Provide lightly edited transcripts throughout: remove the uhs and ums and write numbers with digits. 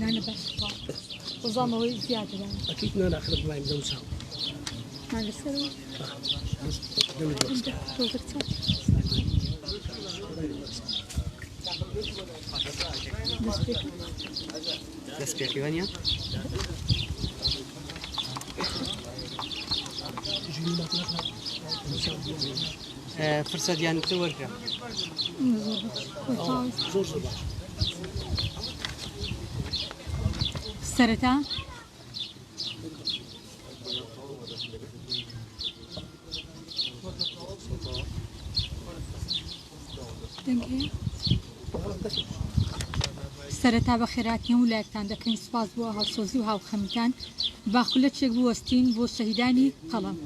نانە باش وەزامەوەی زیادە اكيد نان اخر بلايم دم ساو نان لەسەر بس دم الوقت تۆزێک چاو دەست پێکە دەست پێکی وانە؟ فرسەت یان تر وەرگرە. زۆر باش خۆی زۆر زۆر باش سەرەتا دەنگ هەیە؟ سەرەتا بە خێراتنی هەموو لایەکتان دەکەین، سوپاس بۆ هاوسۆزی و هاوخەمیتان. با خولەکێک بوەستین بۆ شەهیدانی قەڵەم.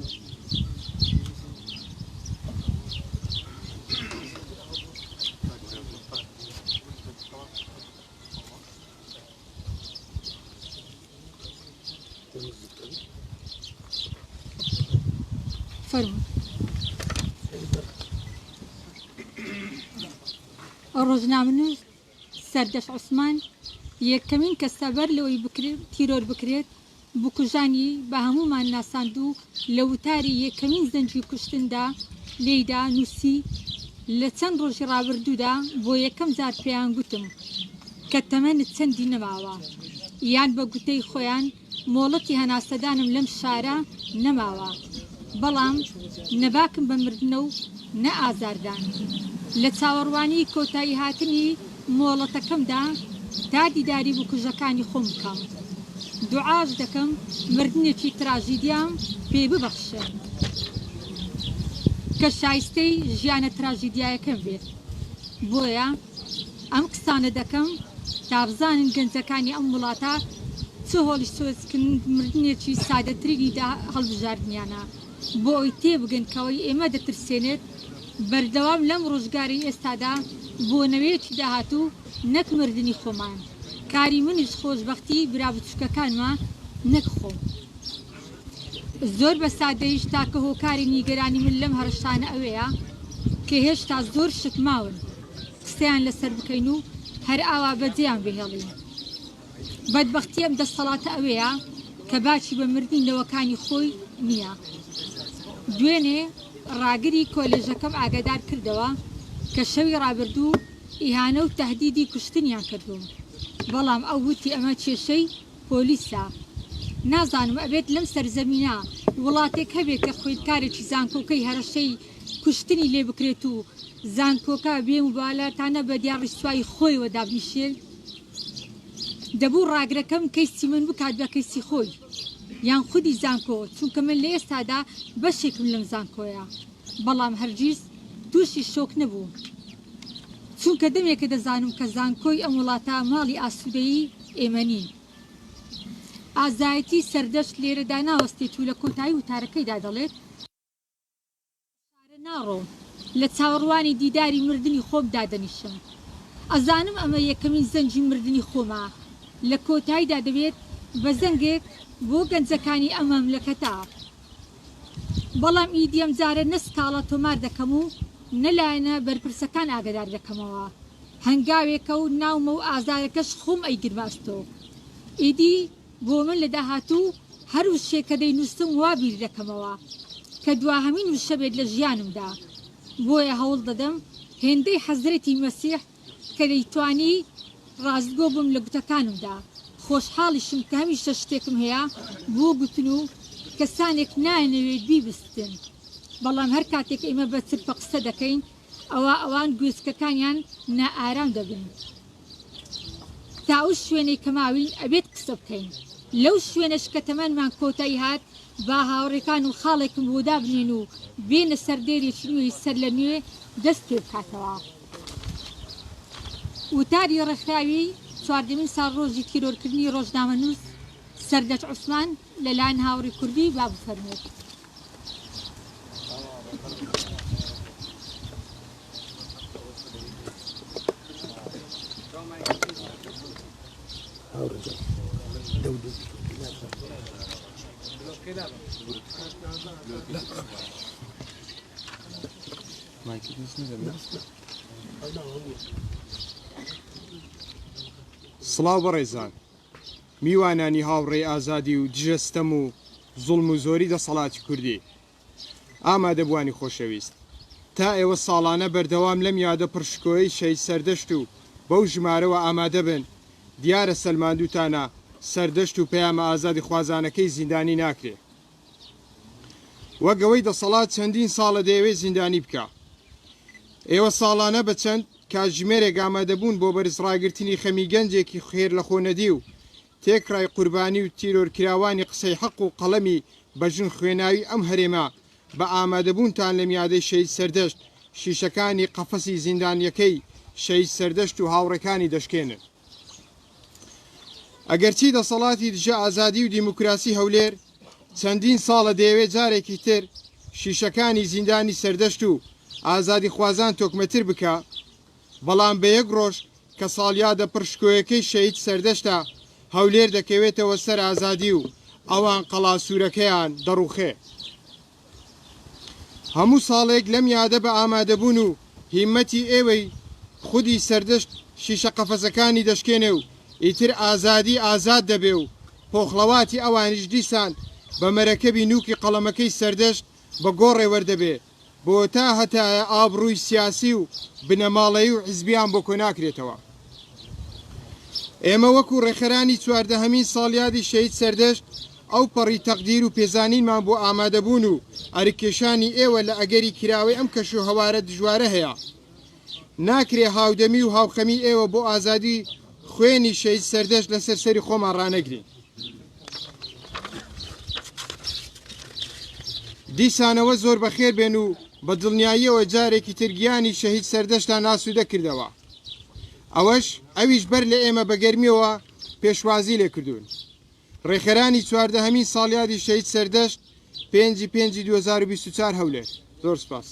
فەرموون. ڕۆژنامەنووس سەردەشت عوسمان یەکەمین کەسە بەر لەوەی تیرۆر بکرێت، بکوژانی بە هەموومان ناساند و لە وتاری یەکەمین زەنگی کوشتندا لێیدا نووسی، لە چەند ڕۆژی ڕابردوودا بۆ یەکەم جار پێیان گوتم کە تەمەنت چەندی نەماوە، یان بە گوتەی خۆیان مۆڵەتی هەناسەدانم لەم شارە نەماوە، بەڵام نە باکم بە مردنە و نە ئازاردان. لە چاوەڕوانی کۆتاییهاتنی مۆڵەتەکەمدا تا دیداری بکوژەکانی خۆم بکەم. دوعاش دەکەم مردنێکی تراژیدیام پێ ببەخشن کە شایستەی ژیانە تراژیدیایەکەم بێت. بۆیە ئەم قسانە دەکەم تا بزانن گەنجەکانی ئەم وڵاتە چ هۆڵی سۆزکن مردنێکی سادەترینی هەڵبژاردنیانە بۆ ئەوەی تێبگەن کە ئەوەی ئێمە دەترسێنێت بەردەوام لەم ڕۆژگارەی ئێستادا بۆ نەوەیەکی داهاتوو نەک مردنی خۆمان کاری منیش خۆشبەختی برا بچوکەکانمە نەک خۆم. زۆر بە سادەییش تاکە هۆکاری نیگەرانی من لەم هەڕەشانە ئەوەیە کە هێشتا زۆر شت ماون قسەیان لەسەر بکەین و هەر ئاوا بەجێیان بهێڵین. بەدبەختی ئەم دەستەڵاتە ئەوەیە کە باکی بە مردنی نەوەکانی خۆی نییە. دوێنێ ڕاگری کۆلێژەکەم ئاگادار کردەوە کە شەوی ڕابردوو ئیهانە و تەهدیدی کوشتنیان کردووم، بەڵام ئەو وتی ئەمە کێشەی پۆلیسە. نازانم ئەبێت لەم سەرزەمینە وڵاتێک هەبێت کە خوێندکارێکی زانکۆکەی هەرەشەی کوشتنی لێ بکرێت و زانکۆکە بێ موبالاتانە بە دیار ڕیسوایی خۆیەوە دابنیشێت؟ دەبوو ڕاگرەکەم کەیسی من بکات بە کەیسی خۆی یان خودی زانکۆ چونکە من لە ئێستادا بەشێکم لەم زانکۆیە بەڵام هەرگیز تووشی شۆک نەبووم چونکە دەمێکە دەزانم کە زانکۆی ئەم وڵاتە ماڵی ئاسوودەیی ئێمە نین. ئازایەتی سەردەشت لێرەدا ناوەستێت و لە کۆتایی وتارەکەیدا دەڵێت، شارە ناڕۆم، لە چاوەڕوانی دیداری مردنی خۆم دادەنیشم. ئەزانم ئەمە یەکەمین زەنگی مردنی خۆمە، لە کۆتاییدا دەبێت بە زەنگێک بۆ گەنجەکانی ئەم مەملەکەتە. بەڵام ئیدی ئەمجارە نە سکاڵا تۆمار دەکەم و نە لایەنە بەرپرسەکان ئاگەدار دەکەمەوە. هەنگاوێکە و ناومە و ئازارەکەش خۆم ئەیگرمە ئەستۆ. ئیدی بۆ من لە داهاتوو هەر وشەیەک کە دەینووسم وا بیر دەکەمەوە کە دواهەمین وشە بێت لە ژیانمدا. بۆیە هەوڵ دەدەم هێندەی حەزرەتی مەسیح کە دەیتوانی ڕاستگۆ بم لە گوتەکانمدا. خۆشحاڵیشم کە هەمیشە شتێکم هەیە بۆ گوتن و کەسانێک نایانەوێت بیبستن. بەڵام هەر کاتێک ئێمە بە چرپە قسە دەکەین ئەوا ئەوان گوێچکەکانیان نائارام دەبن. تا ئەو شوێنەی کە ماوین ئەبێت قسە بکەین. لەو شوێنەش کە تەمەنمان کۆتایی هات با هاوڕێکان و خاڵێکم بۆ دابنێن و بێنە سەر دێرێکی نوێی سەر لە نوێ دەست پێ بکاتەوە. وتاری ڕێکخراوی چواردەمین ساڵڕۆژی تیرۆرکردنی ڕۆژنامەنووس سەردەشت عوسمان لەلایەن هاوڕی کوردی با بفەرموێت. سڵاو بەڕێزان میوانانی هاوڕێی ئازادی و دژە ستەم و زوڵم و زۆری دەسەڵاتی کوردی ئامادەبووانی خۆشەویست تا ئێوە ساڵانە بەردەوام لەم یادە پڕ شکۆیەی شەهید سەردەشت و بەو ژمارەوە ئامادە بن دیارە سەلماندووتانە سەردەشت و پەیامە ئازادیخوازانەکەی زیندانی ناکرێ وەک ئەوەی دەسەڵات چەندین ساڵە دەیەوێت زیندانی بکا. ئێوە ساڵانە بە چەند کاتژمێرێک ئامادەبوون بۆ بەرزڕاگرتنی خەمی گەنجێکی خێرلەخۆنەدیو و تێکڕای قوربانی و تیرۆرکراوانی قسەی حەق و قەڵەمی بەژن خوێناوی ئەم هەرێمە بە ئامادەبوونتان لەم یادەی شەهید سەردەشت شیشەکانی قەفەسی زیندانیەکەی شەهید سەردەشت و هاوڕێکانی دەشکێنن. ئەگەرچی دەسەڵاتی دژە ئازادی و دیموکراسی هەولێر چەندین ساڵە دەیەوێت جارێکی تر شیشەکانی زیندانی سەردەشت و ئازادیخوازان تۆکمەتر بکا، بەڵام بە یەک ڕۆژ کە ساڵیادە پڕ شکۆیەکەی شەهید سەردەشتە، هەولێر دەکەوێتەوە سەر ئازادی و ئەوان قەڵا سوورەکەیان دەڕوخێ. هەموو ساڵێک لەم یادە بە ئامادەبوون و هیممەتی ئێوەی خودی سەردەشت شیشە قەفەزەکانی دەشکێنێ و ئیتر ئازادی ئازاد دەبێ و پۆخڵەواتی ئەوانیش دیسان بە مەرەکەبی نووکی قەڵەمەکەی سەردەشت بە گۆڕێ وەردەبێ بۆ تا هەتایە ئابڕووی سیاسی و بنەماڵەیی و حیزبیان بۆ کۆناکرێتەوە. ئێمە وەکو ڕێکخەرانی چواردەهەمین ساڵیادی شەهید سەردەشت ئەوپەڕی تەقدیر و پێزانینمان بۆ ئامادەبوون و ئەرککێشانی ئێوە لە ئەگەری کراوەی ئەم کەشوهەوارە دژوارە هەیە. ناکرێ هاودەمی و هاوخەمی ئێوە بۆ ئازادی خوێنی شەهید سەردەشت لەسەر سەری خۆمان ڕانەگرین. دیسانەوە زۆر بەخێر بێن و بە دڵنیاییەوە جارێکی تر گیانی شەهید سەردەشتان ئاسوودە کردەوە. ئەوەش ئەویش بەر لە ئێمە بە گەرمییەوە پێشوازی لێ کردوون. ڕێکخەرانی چواردەهەمین ساڵیادی شەهید سەردەشت پێنجی پێنجی 2024 هەولێر. زۆر سپاس.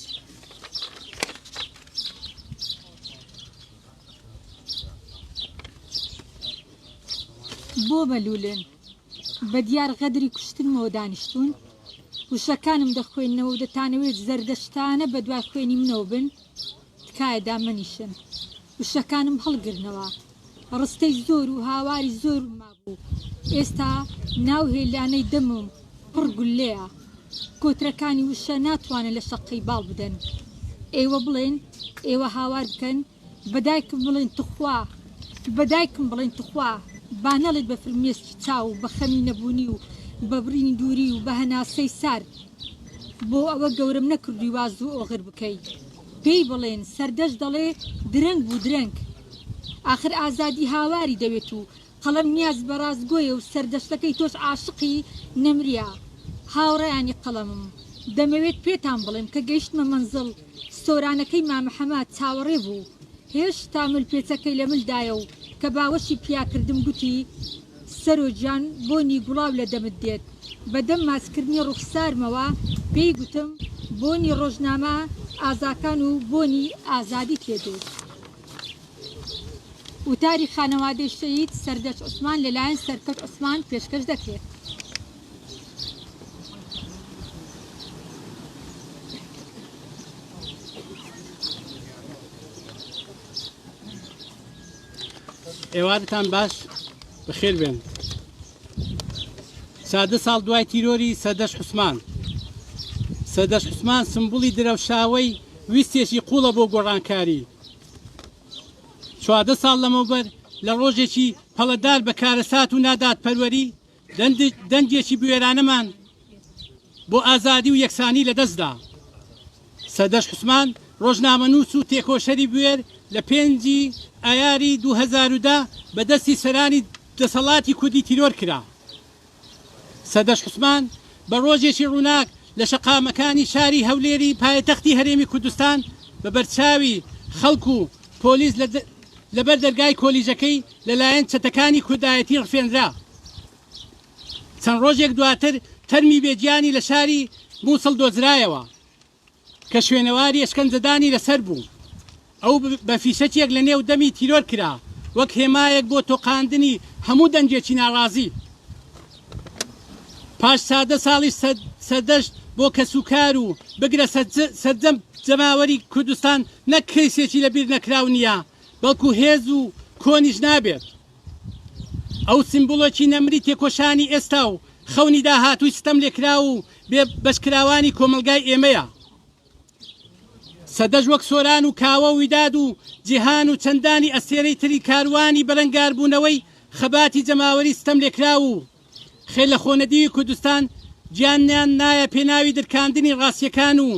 بۆ مەلوولن؟ بە دیار غەدری کوشتنمەوە دانیشتوون؟ وشەکانم دەخوێننەوە و دەتانەوێت زەردەشتانە بە دوای خوێنی منەوە بن؟ تکایە دامەنیشن. وشەکانم هەڵگرنەوە. ڕستەی زۆر و هاواری زۆرم مابوو. ئێستا ناو هێلانەی دەمم پڕ گوللەیە. کۆترەکانی وشە ناتوانن لە شەققەی باڵ بدەن. ئێوە بڵێن، ئێوە هاوار بکەن، بە دایکم بڵێن توخوا، بە دایکم بڵێن توخوا با نەڵێت بە فرمێسکی چاو و بە خەمی نەبوونی و بە برینی دووری و بە هەناسەی سارد بۆ ئەوە گەورەم نەکردووی وا زوو ئۆغر بکەی. پێی بڵێن سەردەشت دەڵێ درەنگ بوو درەنگ. ئاخر ئازادی هاواری دەوێت و قەڵەم نیاز بە ڕاستگۆیە و سەردەشتەکەی تۆش عاشقی نەمریە. هاوڕێیانی قەڵەمم، دەمەوێت پێتان بڵێم کە گەیشتمە مەنزڵ، سۆرانەکەی مامە حەمە چاوەڕێ بوو. هێشتا ملپێچەکەی لە ملدایە و کە باوەشی پیا کردم گوتی، سەرۆ گیان بۆنی گوڵاو لە دەمت دێت. بە دەم ماچکردنی ڕوخسارمەوە پێی گوتم، بۆنی ڕۆژنامە ئازاکان و بۆنی ئازادیت لێ دێت. وتاری خانەوادەی شەهید سەردەشت عوسمان لەلایەن سەرکەوت عوسمان پێشکەش دەکرێت. ئێوارتان باش بەخێر بێن. 14 ساڵ دوای تیرۆری سەردەشت عوسمان سەردەشت عوسمان سمبوڵی درەوشاوەی ویستێکی قوڵە بۆ گۆڕانکاری 14 ساڵ لەمەوبەر لە ڕۆژێکی پەڵەدار بە کارەسات و نادادپەروەری دەنگێکی بوێرانەمان بۆ ئازادی و یەکسانی لەدەستدا. سەردەشت عوسمان، ڕۆژنامەنووس و تێکۆشەری بوێر لە پێنجی ئایاری 2010 بە دەستی سەرانی دەسەڵاتی کوردی تیرۆر کرا. سەردەشت عوسمان بە ڕۆژێکی ڕووناک لە شەقامەکانی شاری هەولێری پایتەختی هەرێمی کوردستان بە بەرچاوی خەڵک و پۆلیس لەبەر دەرگای کۆلیژەکەی لەلایەن چەتەکانی کوردایەتی ڕفێنرا. چەند ڕۆژێک دواتر تەرمی بێگیانی لە شاری موسڵ دۆزرایەوە کە شوێنەواری ئەشکەنجەدانی لەسەر بوو. ئەو بە فیشەکێک لە نێو دەمی تیرۆر کرا وەک هێمایەک بۆ تۆقاندنی هەموو دەنگێکی ناڕازی. پاش 14 ساڵیش سەردەشت بۆ کەسوکار و بگرە سەرجەم جەماوەری کوردستان نەک کەیسێکی لەبیر نەکراو نییە، بەڵکو هێز و کۆنیش نابێت. ئەو سیمبوڵێکی نەمری تێکۆشانی ئێستا و خەونی داهاتووی ستەملێکراو و بێ بەشکراوانی کۆمەڵگای ئێمەیە. سەدەش وەک سۆران و کاوە و ویداد و جیهان و چەندانی ئەستێرەی تری کاروانی بەرەنگاربوونەوەی خەباتی جەماوەری ستەملێکراو و خێرلەخۆنەدیوی کوردستان گیانیان نایە پێناوی درکاندنی ڕاستیەکان و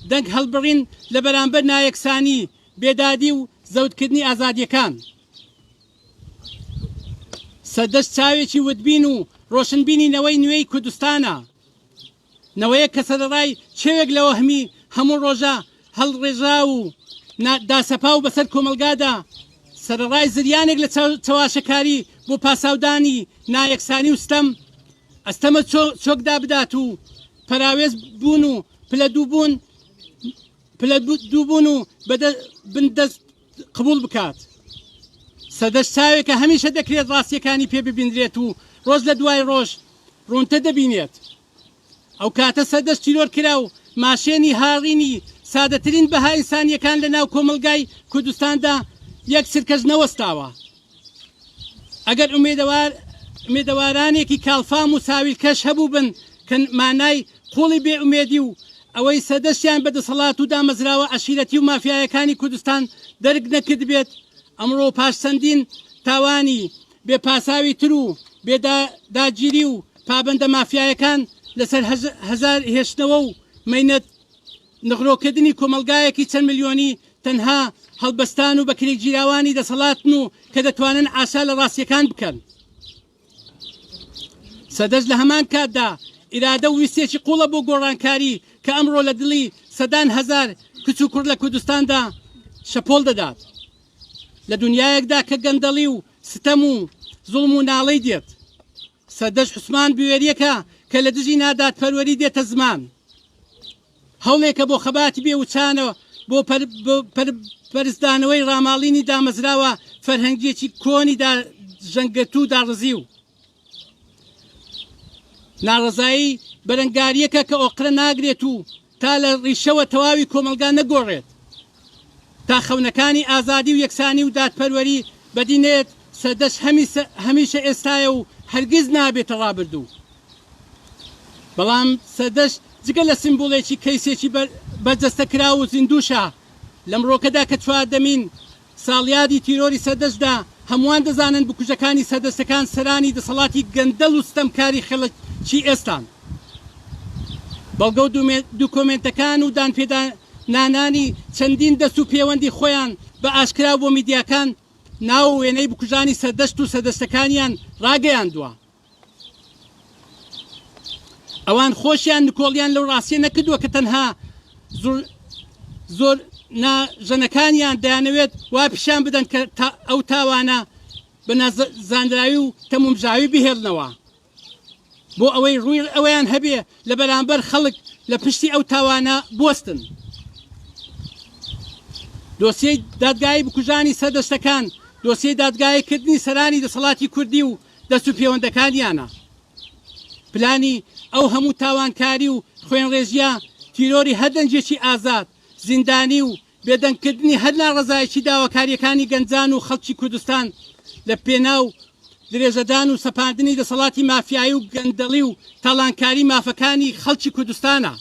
دەنگ هەڵبڕین لە بەرامبەر نایەکسانی، بێدادی و زەوتکردنی ئازادیەکان. سەردەشت چاوێکی وردبین و ڕۆشنبینی نەوەی نوێی کوردستانە. نەوەیەک کە سەرەڕای چێوێک لە وەهمی هەموو ڕۆژە هەڵڕێژراو و داسەپاو بەسەر کۆمەڵگادا، سەرەڕای زریانێک لە چەواشەکاری بۆ پاساودانی نایەکسانی و ستەم، ئەستەمە چۆکدا بدات و پەراوێز بوون و پلە دوو بوون و بندەست قبوڵ بکات. سەردەشت چاوێکە هەمیشە دەکرێت ڕاستییەکانی پێ ببینرێت و ڕۆژ لە دوای ڕۆژ ڕوونتر دەبینێت. ئەو کاتە سەردەشت تیرۆر کرا و ماشێنی هاڕینی سادەترین بەها ئینسانییەکان لە ناو کۆمەڵگای کوردستاندا یەک چرکەش نەوەستاوە. ئەگەر ئومێدەوارانێکی کاڵفام و ساویلکەش هەبووبن کە مانای قووڵی بێ ئومێدی و ئەوەی سەردەشتیان بە دەسەڵات و دامەزراوە عەشیرەتی و مافیایەکانی کوردستان دەرک نەکردبێت، ئەمڕۆ پاش چەندین تاوانی بێ پاساوی تر و بێ داگیری و پابەندە مافیایەکان لەسەر هەژار هێشتنەوە و مەینەت نغرۆکردنی کۆمەڵگایەکی چەند ملیۆنی تەنها هەڵبەستان و بەکرێگیراوانی دەسەڵاتن و کە دەتوانن عاشا لە ڕاستیەکان بکەن. سەدەش لە هەمان کاتدا ئیرادە و ویستێکی قوڵە بۆ گۆڕانکاری کە ئەمڕۆ لە دڵی سەدان هەزار کچ و کوڕ لە کوردستاندا شەپۆل دەدات. لە دونیایەکدا کە گەندەڵی و ستەم و زوڵم و ناڵەی دێت، سەردەشت عوسمان بوێرییەکە کە لە دژی نادادپەروەری دێتە زمان. هەوڵێکە بۆ خەباتی بێ وچانە بۆ پەرزدانەوەی ڕاماڵینی دامەزراوە فەرهەنگییەکی کۆنی ژەنگگرتوو و داڕزیو. ناڕەزایی بەرەنگارییەکە کە ئۆقرە ناگرێت و تا لە ڕیشەوە تەواوی کۆمەڵگا نەگۆڕێت، تا خەونەکانی ئازادی و یەکسانی و دادپەروەری بەدی نەیەت، سەردەشت هەمیشە ئێستایە و هەرگیز نابێتە ڕابردوو. بەڵام سەردەشت جگە لە سیمبوڵێکی کەیسێکی بەرجەستەکراو و زیندووشە، لەمڕۆکەدا کە چواردەمین ساڵیادی تیرۆری سەردەشتدا هەمووان دەزانن بکوژەکانی سەردەشتەکان سەرانی دەسەڵاتی گەندەڵ و ستەمکاری خێڵەکی ئێستان. بەڵگە و دوکۆمێنتەکان و دانپێدانانانی چەندین دەست و پێوەندی خۆیان بە ئاشکرا بۆ میدیاکان ناو و وێنەی بکوژانی سەردەشت و سەردەشتەکانیان ڕاگەیاندووە. ئەوان خۆشیان نکۆڵیان لەو ڕاستیە نەکردووە کە تەنها زۆر نا ژەنەکانیان دەیانەوێت وا پیشان بدەن کە ئەو تاوانە بە نازانراوی و تەمومژاوی بهێڵنەوە بۆ ئەوەی ڕووی ئەوەیان هەبێ لە بەرامبەر خەڵک لە پشتی ئەو تاوانە بوەستن. دۆسیەی دادگایی بکوژانی سەردەشتەکان دۆسیەی دادگاییکردنی سەرانی دەسەڵاتی کوردی و دەست و پێوەندەکانیانە. پلانی ئەو هەموو تاوانکاری و خوێنڕێژییە تیرۆری هەر دەنگێکی ئازاد، زیندانی و بێدەنگکردنی هەر ناڕەزایەکی داواکارییەکانی گەنجان و خەڵکی کوردستان لە پێناو درێژەدان و سەپاندنی دەسەڵاتی مافیایی و گەندەڵی و تاڵانکاری مافەکانی خەڵکی کوردستانە.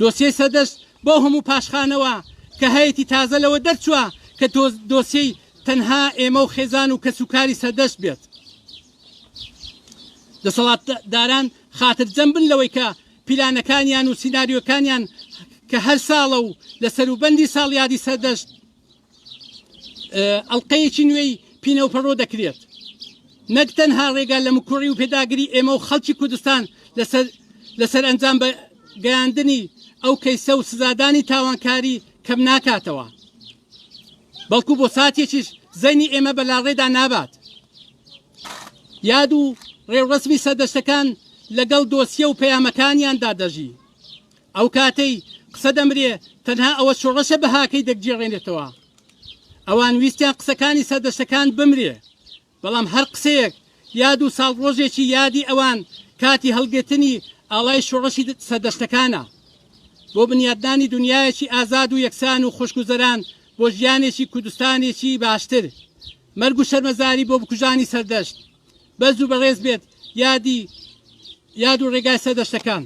دۆسیەی سەردەشت بەو هەموو پاشخانەوە کە هەیەتی تازە لەوە دەرچووە کە دۆسیەی تەنها ئێمە و خێزان و کەسوکاری سەردەشت بێت. دەسەڵاتداران خاترجەم بن لەوەی کە پیلانەکانیان و سیناریۆکانیان کە هەر ساڵە و لە سەروبەندی ساڵیادی سەردەشت ئەڵقەیەکی نوێی پینەوپەڕۆ دەکرێت نەک تەنها ڕێگا لە مکوڕی و پێداگری ئێمە و خەڵکی کوردستان لەسەر لەسەر ئەنجام بە گەیاندنی ئەو کەیسە و سزادانی تاوانکاری کەم ناکاتەوە بەڵکو بۆ ساتێکیش زەینی ئێمە بە لاڕێدا نابات. یاد و ڕێوڕەسمی سەردەشتەکان لەگەڵ دۆسیە و پەیامەکانیاندا دەژی. ئەو کاتەی قسە دەمرێ تەنها ئەوە شۆڕشە بەهاکەی دەگێڕێنێتەوە. ئەوان ویستیان قسەکانی سەردەشتەکان بمرێ. بەڵام هەر قسەیەک یاد و ساڵڕۆژێکی یادی ئەوان کاتی هەڵگرتنی ئاڵای شۆڕشی سەردەشتەکانە بۆ بنیاتنانی دونیایەکی ئازاد و یەکسان و خۆشگوزەران بۆ ژیانێکی کوردستانێکی باشتر. مەرگ و شەرمەزاری بۆ بکوژانی سەردەشت. بەرز و بەڕێز بێت یادی یاد و ڕێگای سەردەشتەکان.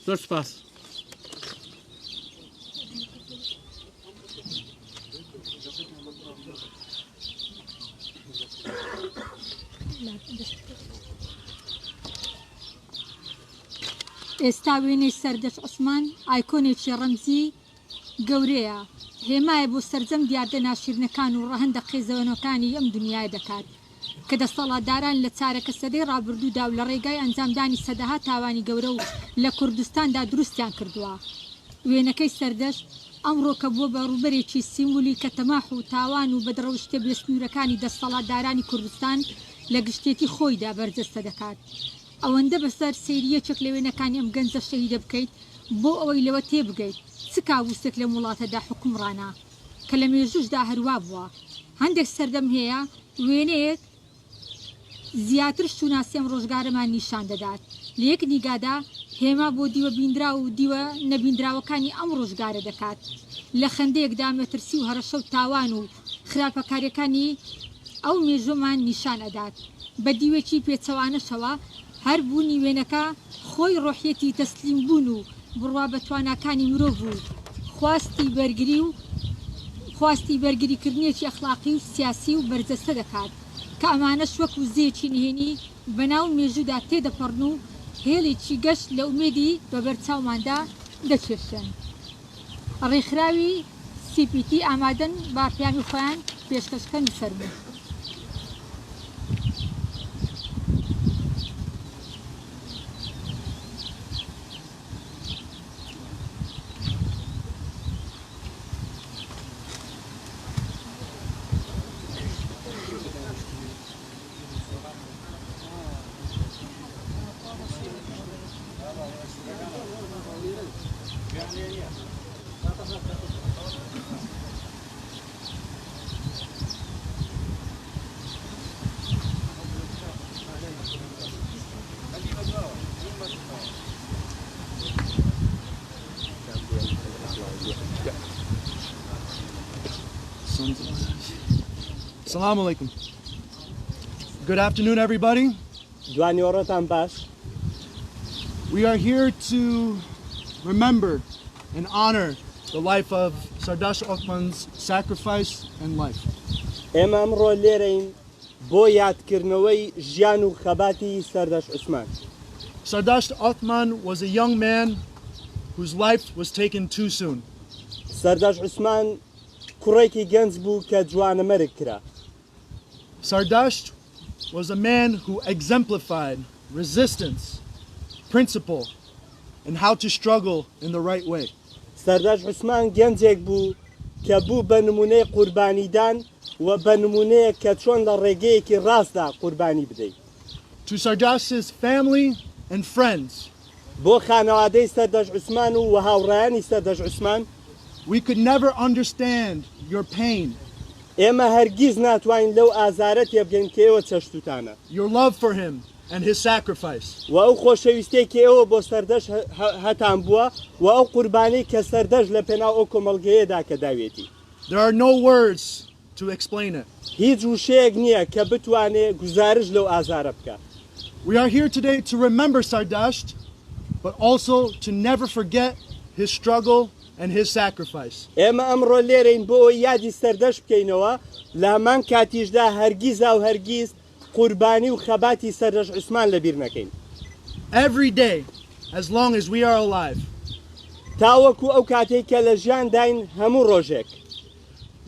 زۆر سوپاس. ئێستا وێنەی سەردەشت عوسمان ئایکۆنێکی ڕەمزی گەورەیە، هێمایە بۆ سەرجەم دیاردە ناشیرنەکان و ڕەهەندە قێزەوەنەکانی ئەم دونیایە دەکات کە دەسەڵاتداران لە چارەکە سەدەی ڕابردوودا و لە ڕێگای ئەنجامدانی سەدەها تاوانی گەورە و لە کوردستاندا دروستیان کردووە. وێنەکەی سەردەشت ئەمڕۆ کە بووە بە ڕووبەرێکی سیمولی کە تەماح و تاوان و بەدڕەوشتیە بێسنوورەکانی دەستەڵاتدارانی کوردستان لە گشتێتی خۆیدا بەرجەستە دەکات. ئەوەندە بەسەر سەیری یەکێک لە وێنەکانی ئەم گەنجە شەهیدە بکەیت بۆ ئەوەی لەوە تێبگەیت چ کابوسێک لەم وڵاتەدا حوکمڕانە کە لە مێژووشدا هەروا بووە. هەندێک سەردەم هەیە وێنەیەک زیاتر شوناسی ئەم ڕۆژگارەمان نیشان دەدات. لە یەک نیگادا هێما بۆ دیوە بیندراو و دیوە نەبیندراوەکانی ئەم ڕۆژگارە دەکات. لە خەندەیەکدا مەترسی و هەڕەشە و تاوان و خراپەکاریەکانی ئەو مێژووەمان نیشان ئەدات. بە دیوێکی پێچەوانەشەوە هەر بوونی وێنەکە خۆی ڕۆحیەتی تەسلیم بوون و بڕوا بە تواناکانی مرۆڤ و خواستی بەرگری و خواستی بەرگریکردنێکی ئەخلاقی و سیاسی و بەرجەستە دەکات کە ئەمانەش وەک وزەیەکی نهێنی بەناو مێژوودا تێدەپەڕن و هێڵێکی گەش لە ئومێدی بەبەر چاوماندا دەکێشن. ڕێکخراوی سی پی تی ئامادەن با پەیامی خۆیان پێشکەش بکەن و فەرموو. Salam alaikum. Good afternoon, everybody. دوانیوەڕۆتان باش. We are here to remember and honor the life of Sardasht Othman's sacrifice and life. ئێمە ئەمڕۆ لێرەین بۆ یادکردنەوەی ژیان و خەباتی سەردەشت عوسمان. Sardasht Othman was a young man whose life was taken too soon. سەردەشت عوسمان کوڕێکی گەنج بوو کە جوانەمەرگ کرا. Sardasht was a man who exemplified resistance, principle, and how to struggle in the right way. سەردەشت عوسمان گەنجێک بوو کە بوو بە نموونەی قوربانیدان و بە نموونەیەک کە چۆن لە ڕێگەیەکی ڕاستدا قوربانی بدەیت. To Sardasht's family and friends, بۆ خانەوادەی سەردەشت عوسمان و هاوڕێیانی سەردەشت عوسمان، we could never understand your pain, ئێمە هەرگیز ناتوانین لەو ئازارە تێبگەین کە ئێوە چەشتووتانە. your love for him and his sacrifice. و ئەو خۆشەویستیەی کە ئێوە بۆ سەردەشت هەتان بووە و ئەو قوربانیەی کە سەردەشت لە پێناو ئەو کۆمەڵگەیەدا کە داویەتی. There are no words to explain it. هیچ وشەیەک نییە کە بتوانێ گوزارشت لەو ئازارە بکا. We are here today to remember Sardasht but also to never forget his struggle and his sacrifice. ئێمە ئەمڕۆ لێرەین بۆ ئەوەی یادی سەردەشت بکەینەوە، لە هەمان کاتیشدا هەرگیزاو هەرگیز قوربانی و خەباتی سەردەشت عوسمان لەبیر نەکەین. Every day as long as we are alive. تاوەکو ئەو کاتەی کە لە ژیانداین هەموو ڕۆژێک.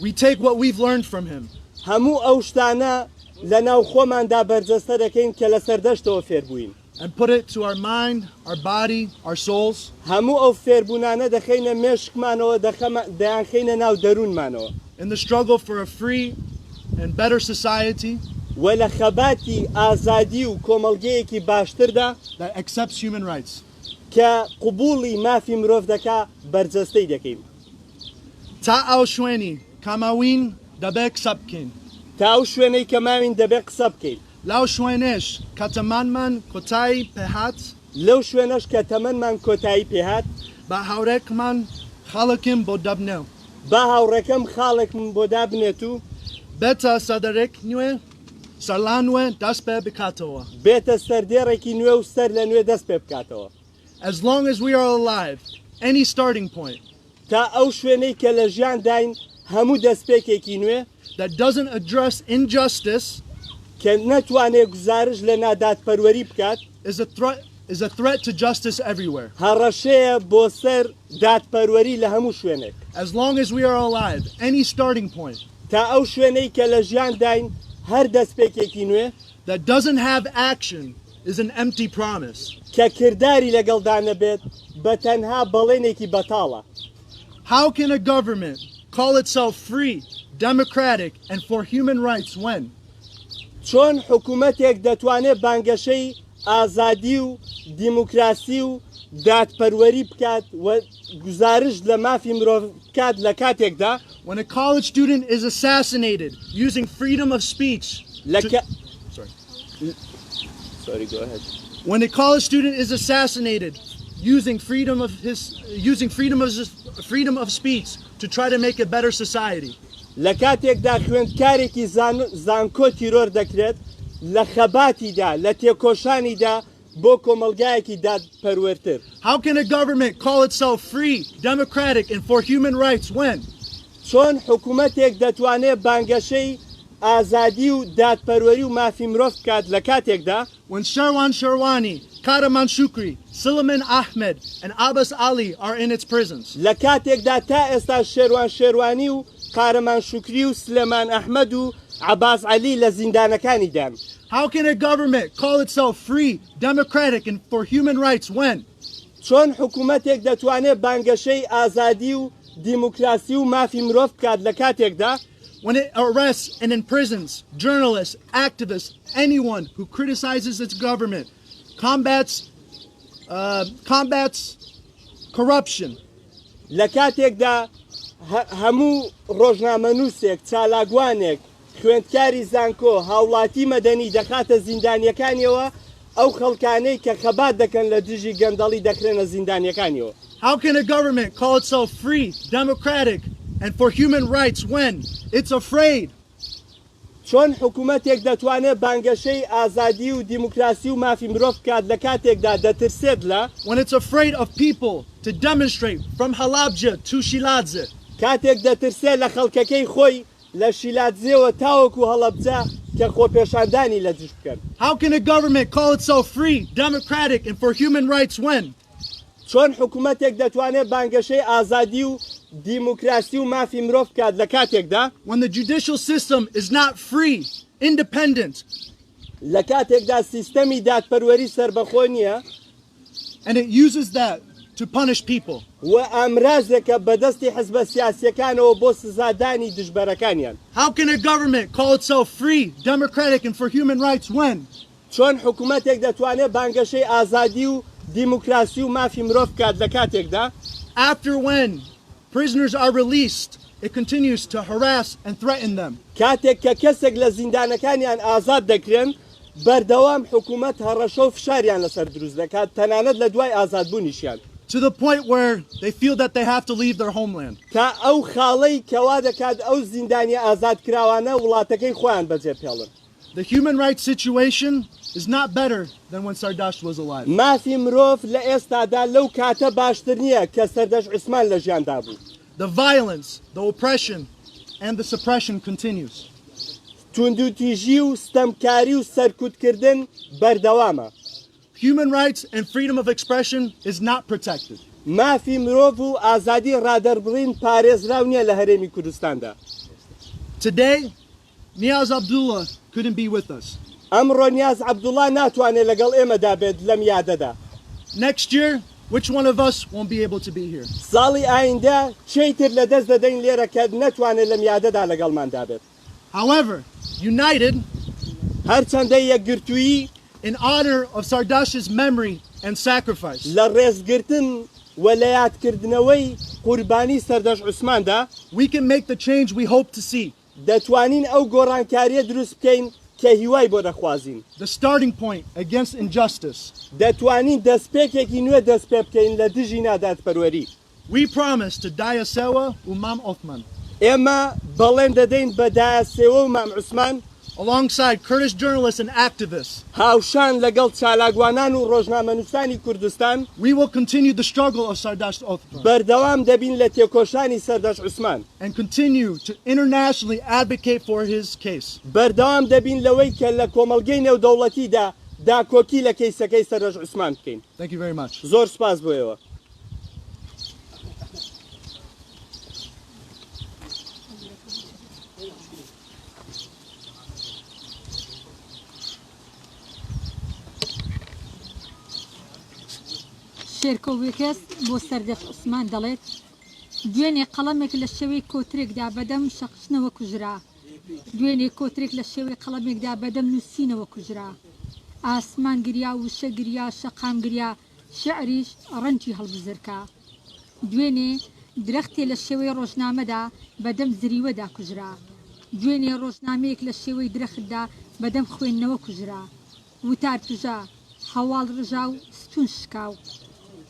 We take what we've learned from him. هەموو ئەو شتانە لە ناو خۆماندا بەرجەستە دەکەین کە لە سەردەشتەوە فێربووین. And put it to our mind, our body, our souls. هەموو ئەو فێربوونانە دەخەینە مێشکمانەوە، دەیانخەینە ناو دەروونمانەوە. In the struggle for a free and better society. و لە خەباتی ئازادی و کۆمەڵگەیەکی باشتردا. That accepts human rights. کە قبوڵی مافی مرۆڤ دەکا، بەرجەستەی دەکەین. تا ئەو شوێنی کە ماوین دەبێ قسە بکەین. تا ئەو شوێنەی کە ماوین دەبێ قسە بکەین. لەو شوێنەش کە تەمەنمان کۆتایی پێهات. لەو شوێنەش کە تەمەنمان کۆتایی پێهات. با هاوڕێکمان خاڵێکم بۆ دابنێ و. با هاوڕێکەم خاڵێکم بۆ دابنێت و. بێتە سەردێڕێک نوێ، سەرلەنوێ دەست پێ بکاتەوە. بێتە سەردێڕێکی نوێ و سەر لە نوێ دەست پێ بکاتەوە. As long as we are alive, any starting point. تا ئەو شوێنەی کە لە ژیانداین هەموو دەستپێکێکی نوێ. That doesn't address injustice. کە نەتوانێ گوزارش لە نادادپەروەری بکات. Is a threat is a threat to justice everywhere. هەڕەشەیە بۆ سەر دادپەروەری لە هەموو شوێنێک. As long as we are alive, any starting point. تا ئەو شوێنەی کە لە ژیانداین هەر دەستپێکێکی نوێ. That doesn't have action is an empty promise. کە کرداری لەگەڵدا نەبێت بە تەنها بەڵێنێکی بەتاڵە. How can a government call itself free, democratic and for human rights when. چۆن حکومەتێک دەتوانێت بانگەشەی ئازادی و دیموکراسی و دادپەروەری بکات و گوزارشت لە مافی مرۆڤ بکات لە کاتێکدا. When a college student is assassinated using freedom of speech لە to کە. Sorry. Sorry, go ahead. When a college student is assassinated using freedom of his using freedom of freedom of speech to try to make a better society. لە کاتێکدا خوێندکارێکی زانکۆ تیرۆر دەکرێت لە خەباتیدا، لە تێکۆشانیدا بۆ کۆمەڵگایەکی دادپەروەرتر. How can a government call itself free, democratic and for human rights when. چۆن حکومەتێک دەتوانێت بانگەشەی ئازادی و دادپەروەری و مافی مرۆڤ بکات لە کاتێکدا. When Sherwan Sherwani, Kahraman Shukri, Suleiman Ahmed and Abbas Ali are in its prisons. لە کاتێکدا تا ئێستا شێروان شێروانی و قارەمان شوکری و سلێمان ئەحمەد و عەباس عەلی لە زیندانەکانیدان. How can a government call itself free, democratic and for human rights when. چۆن حکومەتێک دەتوانێت بانگەشەی ئازادی و دیموکراسی و مافی مرۆڤ بکات لە کاتێکدا. When it arrests and imprisons journalists, activists, anyone who criticizes its government, combats, combats corruption. لە کاتێکدا هەموو ڕۆژنامەنووسێک، چالاکوانێک، خوێندکاری زانکۆ، هاوڵاتی مەدەنی دەخاتە زیندانیەکانیەوە، ئەو خەڵکانەی کە خەبات دەکەن لە دژی گەندەڵی دەخرێنە زیندانیەکانیەوە. How can a government call itself free, democratic, and for human rights when it's afraid? چۆن حکومەتێک دەتوانێت بانگەشەی ئازادی و دیموکراسی و مافی مرۆڤ بکات لە کاتێکدا دەترسێت لە. When it's afraid of people to demonstrate from Halabja to Shiladze? کاتێک دەترسێت لە خەڵکەکەی خۆی لە شیلادزێوە تاوەکو هەڵەبجە کە خۆپێشاندانی لە دژ بکەن. How can a government call itself free, democratic, and for human rights when. چۆن حکومەتێک دەتوانێت بانگەشەی ئازادی و دیموکراسی و مافی مرۆڤ بکات لە کاتێکدا. When the judicial system is not free, independent. لە کاتێکدا سیستەمی دادپەروەری سەربەخۆ نییە. And it uses that to punish people. و ئامرازێکە بەدەستی حزبە سیاسییەکانەوە بۆ سزادانی دژبەرەکانیان. How can a government call itself free, democratic and for human rights when. چۆن حکومەتێک دەتوانێت بانگەشەی ئازادی و دیموکراسی و مافی مرۆڤ بکات لە کاتێکدا. After when prisoners are released, it continues to harass and threaten them. کاتێک کە کەسێک لە زیندانەکانیان ئازاد دەکرێن، بەردەوام حکومەت هەڕەشە و فشاریان لەسەر دروست دەکات تەنانەت لە دوای ئازادبوونیشیان. To the point where they feel that they have to leave their homeland. تا ئەو خاڵەی کە وا دەکات ئەو زیندانییە ئازادکراوانە وڵاتەکەی خۆیان بەجێبهێڵن. The human rights situation is not better than when Sardasht was alive. مافی مرۆڤ لە ئێستادا لەو کاتە باشتر نییە کە سەردەشت عوسمان لە ژیاندا بوو. The violence, the oppression and the suppression continues. توندوتیژی و ستەمکاری و سەرکوتکردن بەردەوامە. Human rights and freedom of expression is not protected. مافی مرۆڤ و ئازادی ڕادەربڕین پارێزراو نییە لە هەرێمی کوردستاندا. Today, Niaz Abdullah couldn't be with us. ئەمڕۆ نیاز عەبدوڵا ناتوانێت لەگەڵ ئێمەدا بێت لەم یادەدا. Next year, which one of us won't be able to be here? ساڵی ئایندە کێی تر لەدەست دەدەین لێرە کە نەتوانێت لەم یادەدا لەگەڵماندا بێت؟ However, united. هەرچەندە یەکگرتوویی. In honor of Sardasht's memory and sacrifice. لە ڕێزگرتن و لە یادکردنەوەی قوربانی سەردەشت عوسماندا. We can make the change we hope to see. دەتوانین ئەو گۆڕانکارییە دروست بکەین کە هیوای بۆ دەخوازین. The starting point against injustice. دەتوانین دەستپێکێکی نوێ دەست پێ بکەین لە دژی نادادپەروەری. We promise to Daya Sewa و Mam Othman. ئێمە بەڵێن دەدەین بە دایە سێوە و مام عوسمان. Alongside Kurdish journalists and activists. هاوشان لەگەڵ چالاکوانان و ڕۆژنامەنووسانی کوردستان. We will continue the struggle of Sardasht Othman. بەردەوام دەبین لە تێکۆشانی سەردەشت عوسمان. And continue to internationally advocate for his case. بەردەوام دەبین لەوەی کە لە کۆمەڵگەی نێودەوڵەتیدا داکۆکی لە کەیسەکەی سەردەشت عوسمان بکەین. Thank you very much. زۆر سوپاس بۆ ئێوە. شێرکۆ بێکەس بۆ سەردەشت عوسمان دەڵێت، دوێنێ قەڵەمێک لە شێوەی کۆترێکدا بەدەم شەقشنەوە کوژرا. دوێنێ کۆترێک لە شێوەی قەڵەمێکدا بەدەم نووسینەوە کوژرا. ئاسمان گریا، وشە گریا، شەقام گریا، شیعریش ڕەنجی هەڵبزرکا. دوێنێ درەختێ لە شێوەی ڕۆژنامەدا بە دەم زریوەدا کوژرا. دوێنێ ڕۆژنامەیەک لە شێوەی درەختدا بە دەم خوێندنەوە کوژرا. وتار پژا، هەواڵ ڕژا و ستوون شکا و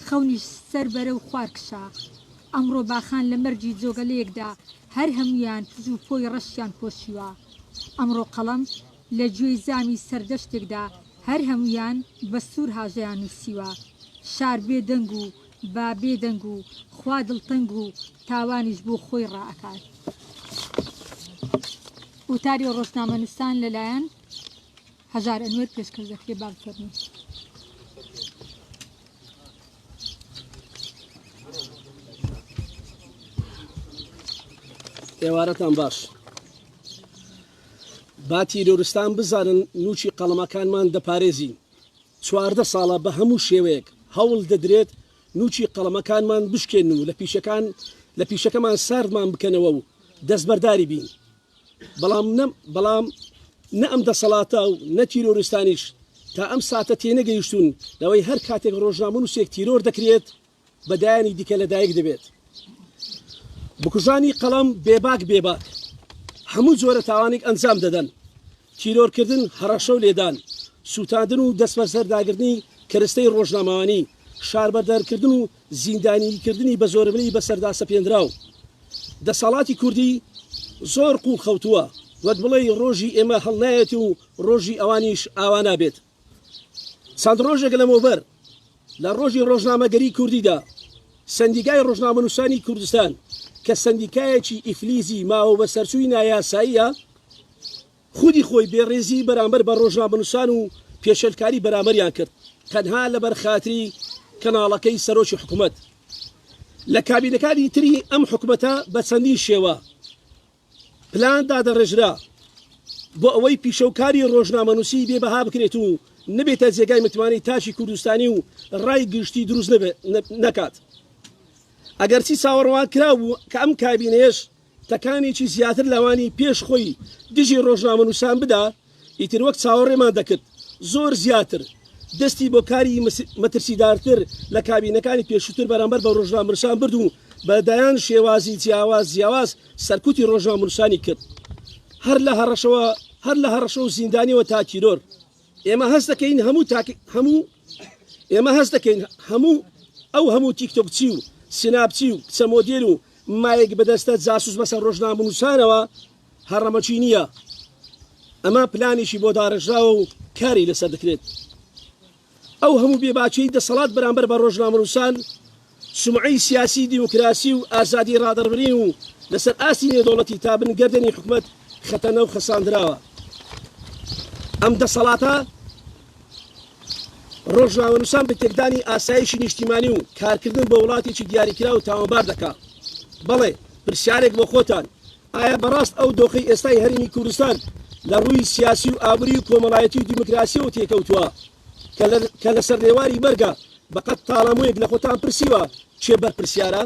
خەونیش سەر بەرەو خوار کشا. ئەمڕۆ باخان لە مەرگی جۆگەلەیەکدا هەر هەموویان پژ و پۆی ڕەشیان پۆشیوە. ئەمڕۆ قەڵەم لە گوێی زامی سەردەشتێکدا هەر هەموویان بە سوور هاژەیان نووسیوە. شار بێ دەنگ و با بێ دەنگ و خوا دڵتەنگ و تاوانیش بۆ خۆی ڕائەکات. وتاری ڕۆژنامەنووسان لەلایەن هەژار ئەنوەر پێشکەش دەکرێت با بفەرموون. ئێوارەتان باش. با تیرۆرستان بزانن نووکی قەڵەمەکانمان دەپارێزین. 14 ساڵە بە هەموو شێوەیەک هەوڵ دەدرێت نووکی قەڵەمەکانمان بشکێنن و لە پیشەکان لە پیشەکەمان ساردمان بکەنەوە و دەستبەرداری بین. بەڵام نە بەڵام نە ئەم دەسەڵاتە و نە تیرۆریستانیش تا ئەم ساتە تێنەگەیشتوون لەوەی هەر کاتێک ڕۆژنامەنووسێک تیرۆر دەکرێت بە دایانی دیکە لەدایک دەبێت. بکوژانی قەڵەم بێباک بێباک هەموو جۆرە تاوانێک ئەنجام دەدەن، تیرۆرکردن، هەڕەشە و لێدان، سووتاندن و دەستبەسەرداگرتنی کەرستەی ڕۆژنامەوانی، شاربەدەرکردن و زیندانیکردنی بە زۆرەملی بەسەرداسەپێندراو. دەسەڵاتی کوردی زۆر قووڵ خەوتووە، وەک بڵێی ڕۆژی ئێمە هەڵنایەت و ڕۆژی ئەوانیش ئاوا نابێت. چەند ڕۆژێک لەمەوبەر لە ڕۆژی ڕۆژنامەگەری کوردیدا سەندیکای ڕۆژنامەنووسانی کوردستان کە سەندیکایەکی ئیفلیزی ماوە بەسەرچووی نایاساییە، خودی خۆی بێڕێزی بەرامبەر بە ڕۆژنامەنووسان و پێشێلکاری بەرامبەریان کرد تەنها لەبەر خاتری کەناڵەکەی سەرۆکی حکومەت. لە کابینەکانی تری ئەم حکومەتە بە چەندین شێوە پلان دادەڕێژرا بۆ ئەوەی پیشە و کاری ڕۆژنامەنووسی بێ بەها بکرێت و نەبێتە جێگای متمانەی تاکی کوردستانی و ڕای گشتی دروست نەکات. ئەگەرچی چاوەڕوانکراو بوو کە ئەم کابینەیەش تەکانێکی زیاتر لەوانی پێش خۆی دژی ڕۆژنامەنووسان بدا، ئیتر وەک چاوەڕێمان دەکرد زۆر زیاتر دەستی بۆ کاری مەترسیدارتر لە کابینەکانی پێشووتر بەرامبەر بە ڕۆژنامەنووسان برد و بە دەیان شێوازی جیاواز جیاواز سەرکوتی ڕۆژنامەنووسانی کرد هەر لە هەڕەشەوە هەر لە هەڕەشە و زیندانیەوە تا تیرۆر. ئێمە هەست دەکەین هەموو تاک هەموو ئێمە هەست دەکەین هەموو ئەو هەموو تیکتۆکچی و سناپچی و کچە مۆدێل و مایک بەدەستە جاسوس بەسەر ڕۆژنامەنووسانەوە هەڕەمەکی نییە، ئەمە پلانێکی بۆ داڕێژراوە و کاری لەسەر دەکرێت. ئەو هەموو بێباکیەی دەسەڵات بەرامبەر بە ڕۆژنامەنووسان، سومعەی سیاسی دیموکراسی و ئازادی ڕادەربرین و لەسەر ئاستی نێودەوڵەتی تا بن گەردەنی حکومەت خەتەنە و خەساندراوە. ئەم دەسەڵاتە ڕۆژنامەنووسان بە تێکدانی ئاسایشی نیشتیمانی و کارکردن بۆ وڵاتێکی دیاریکراو تاوانبار دەکا. بەڵێ پرسیارێک بۆ خۆتان، ئایا بەڕاست ئەو دۆخەی ئێستای هەرێمی کوردستان لە ڕووی سیاسی و ئابووری و کۆمەڵایەتی و دیموکراسیەوە تێکەوتووە کە لەسەر لێواری مەرگە بەقەد تاڵەموویەک لە خۆتان پرسیوە کێ بەرپرسیارە؟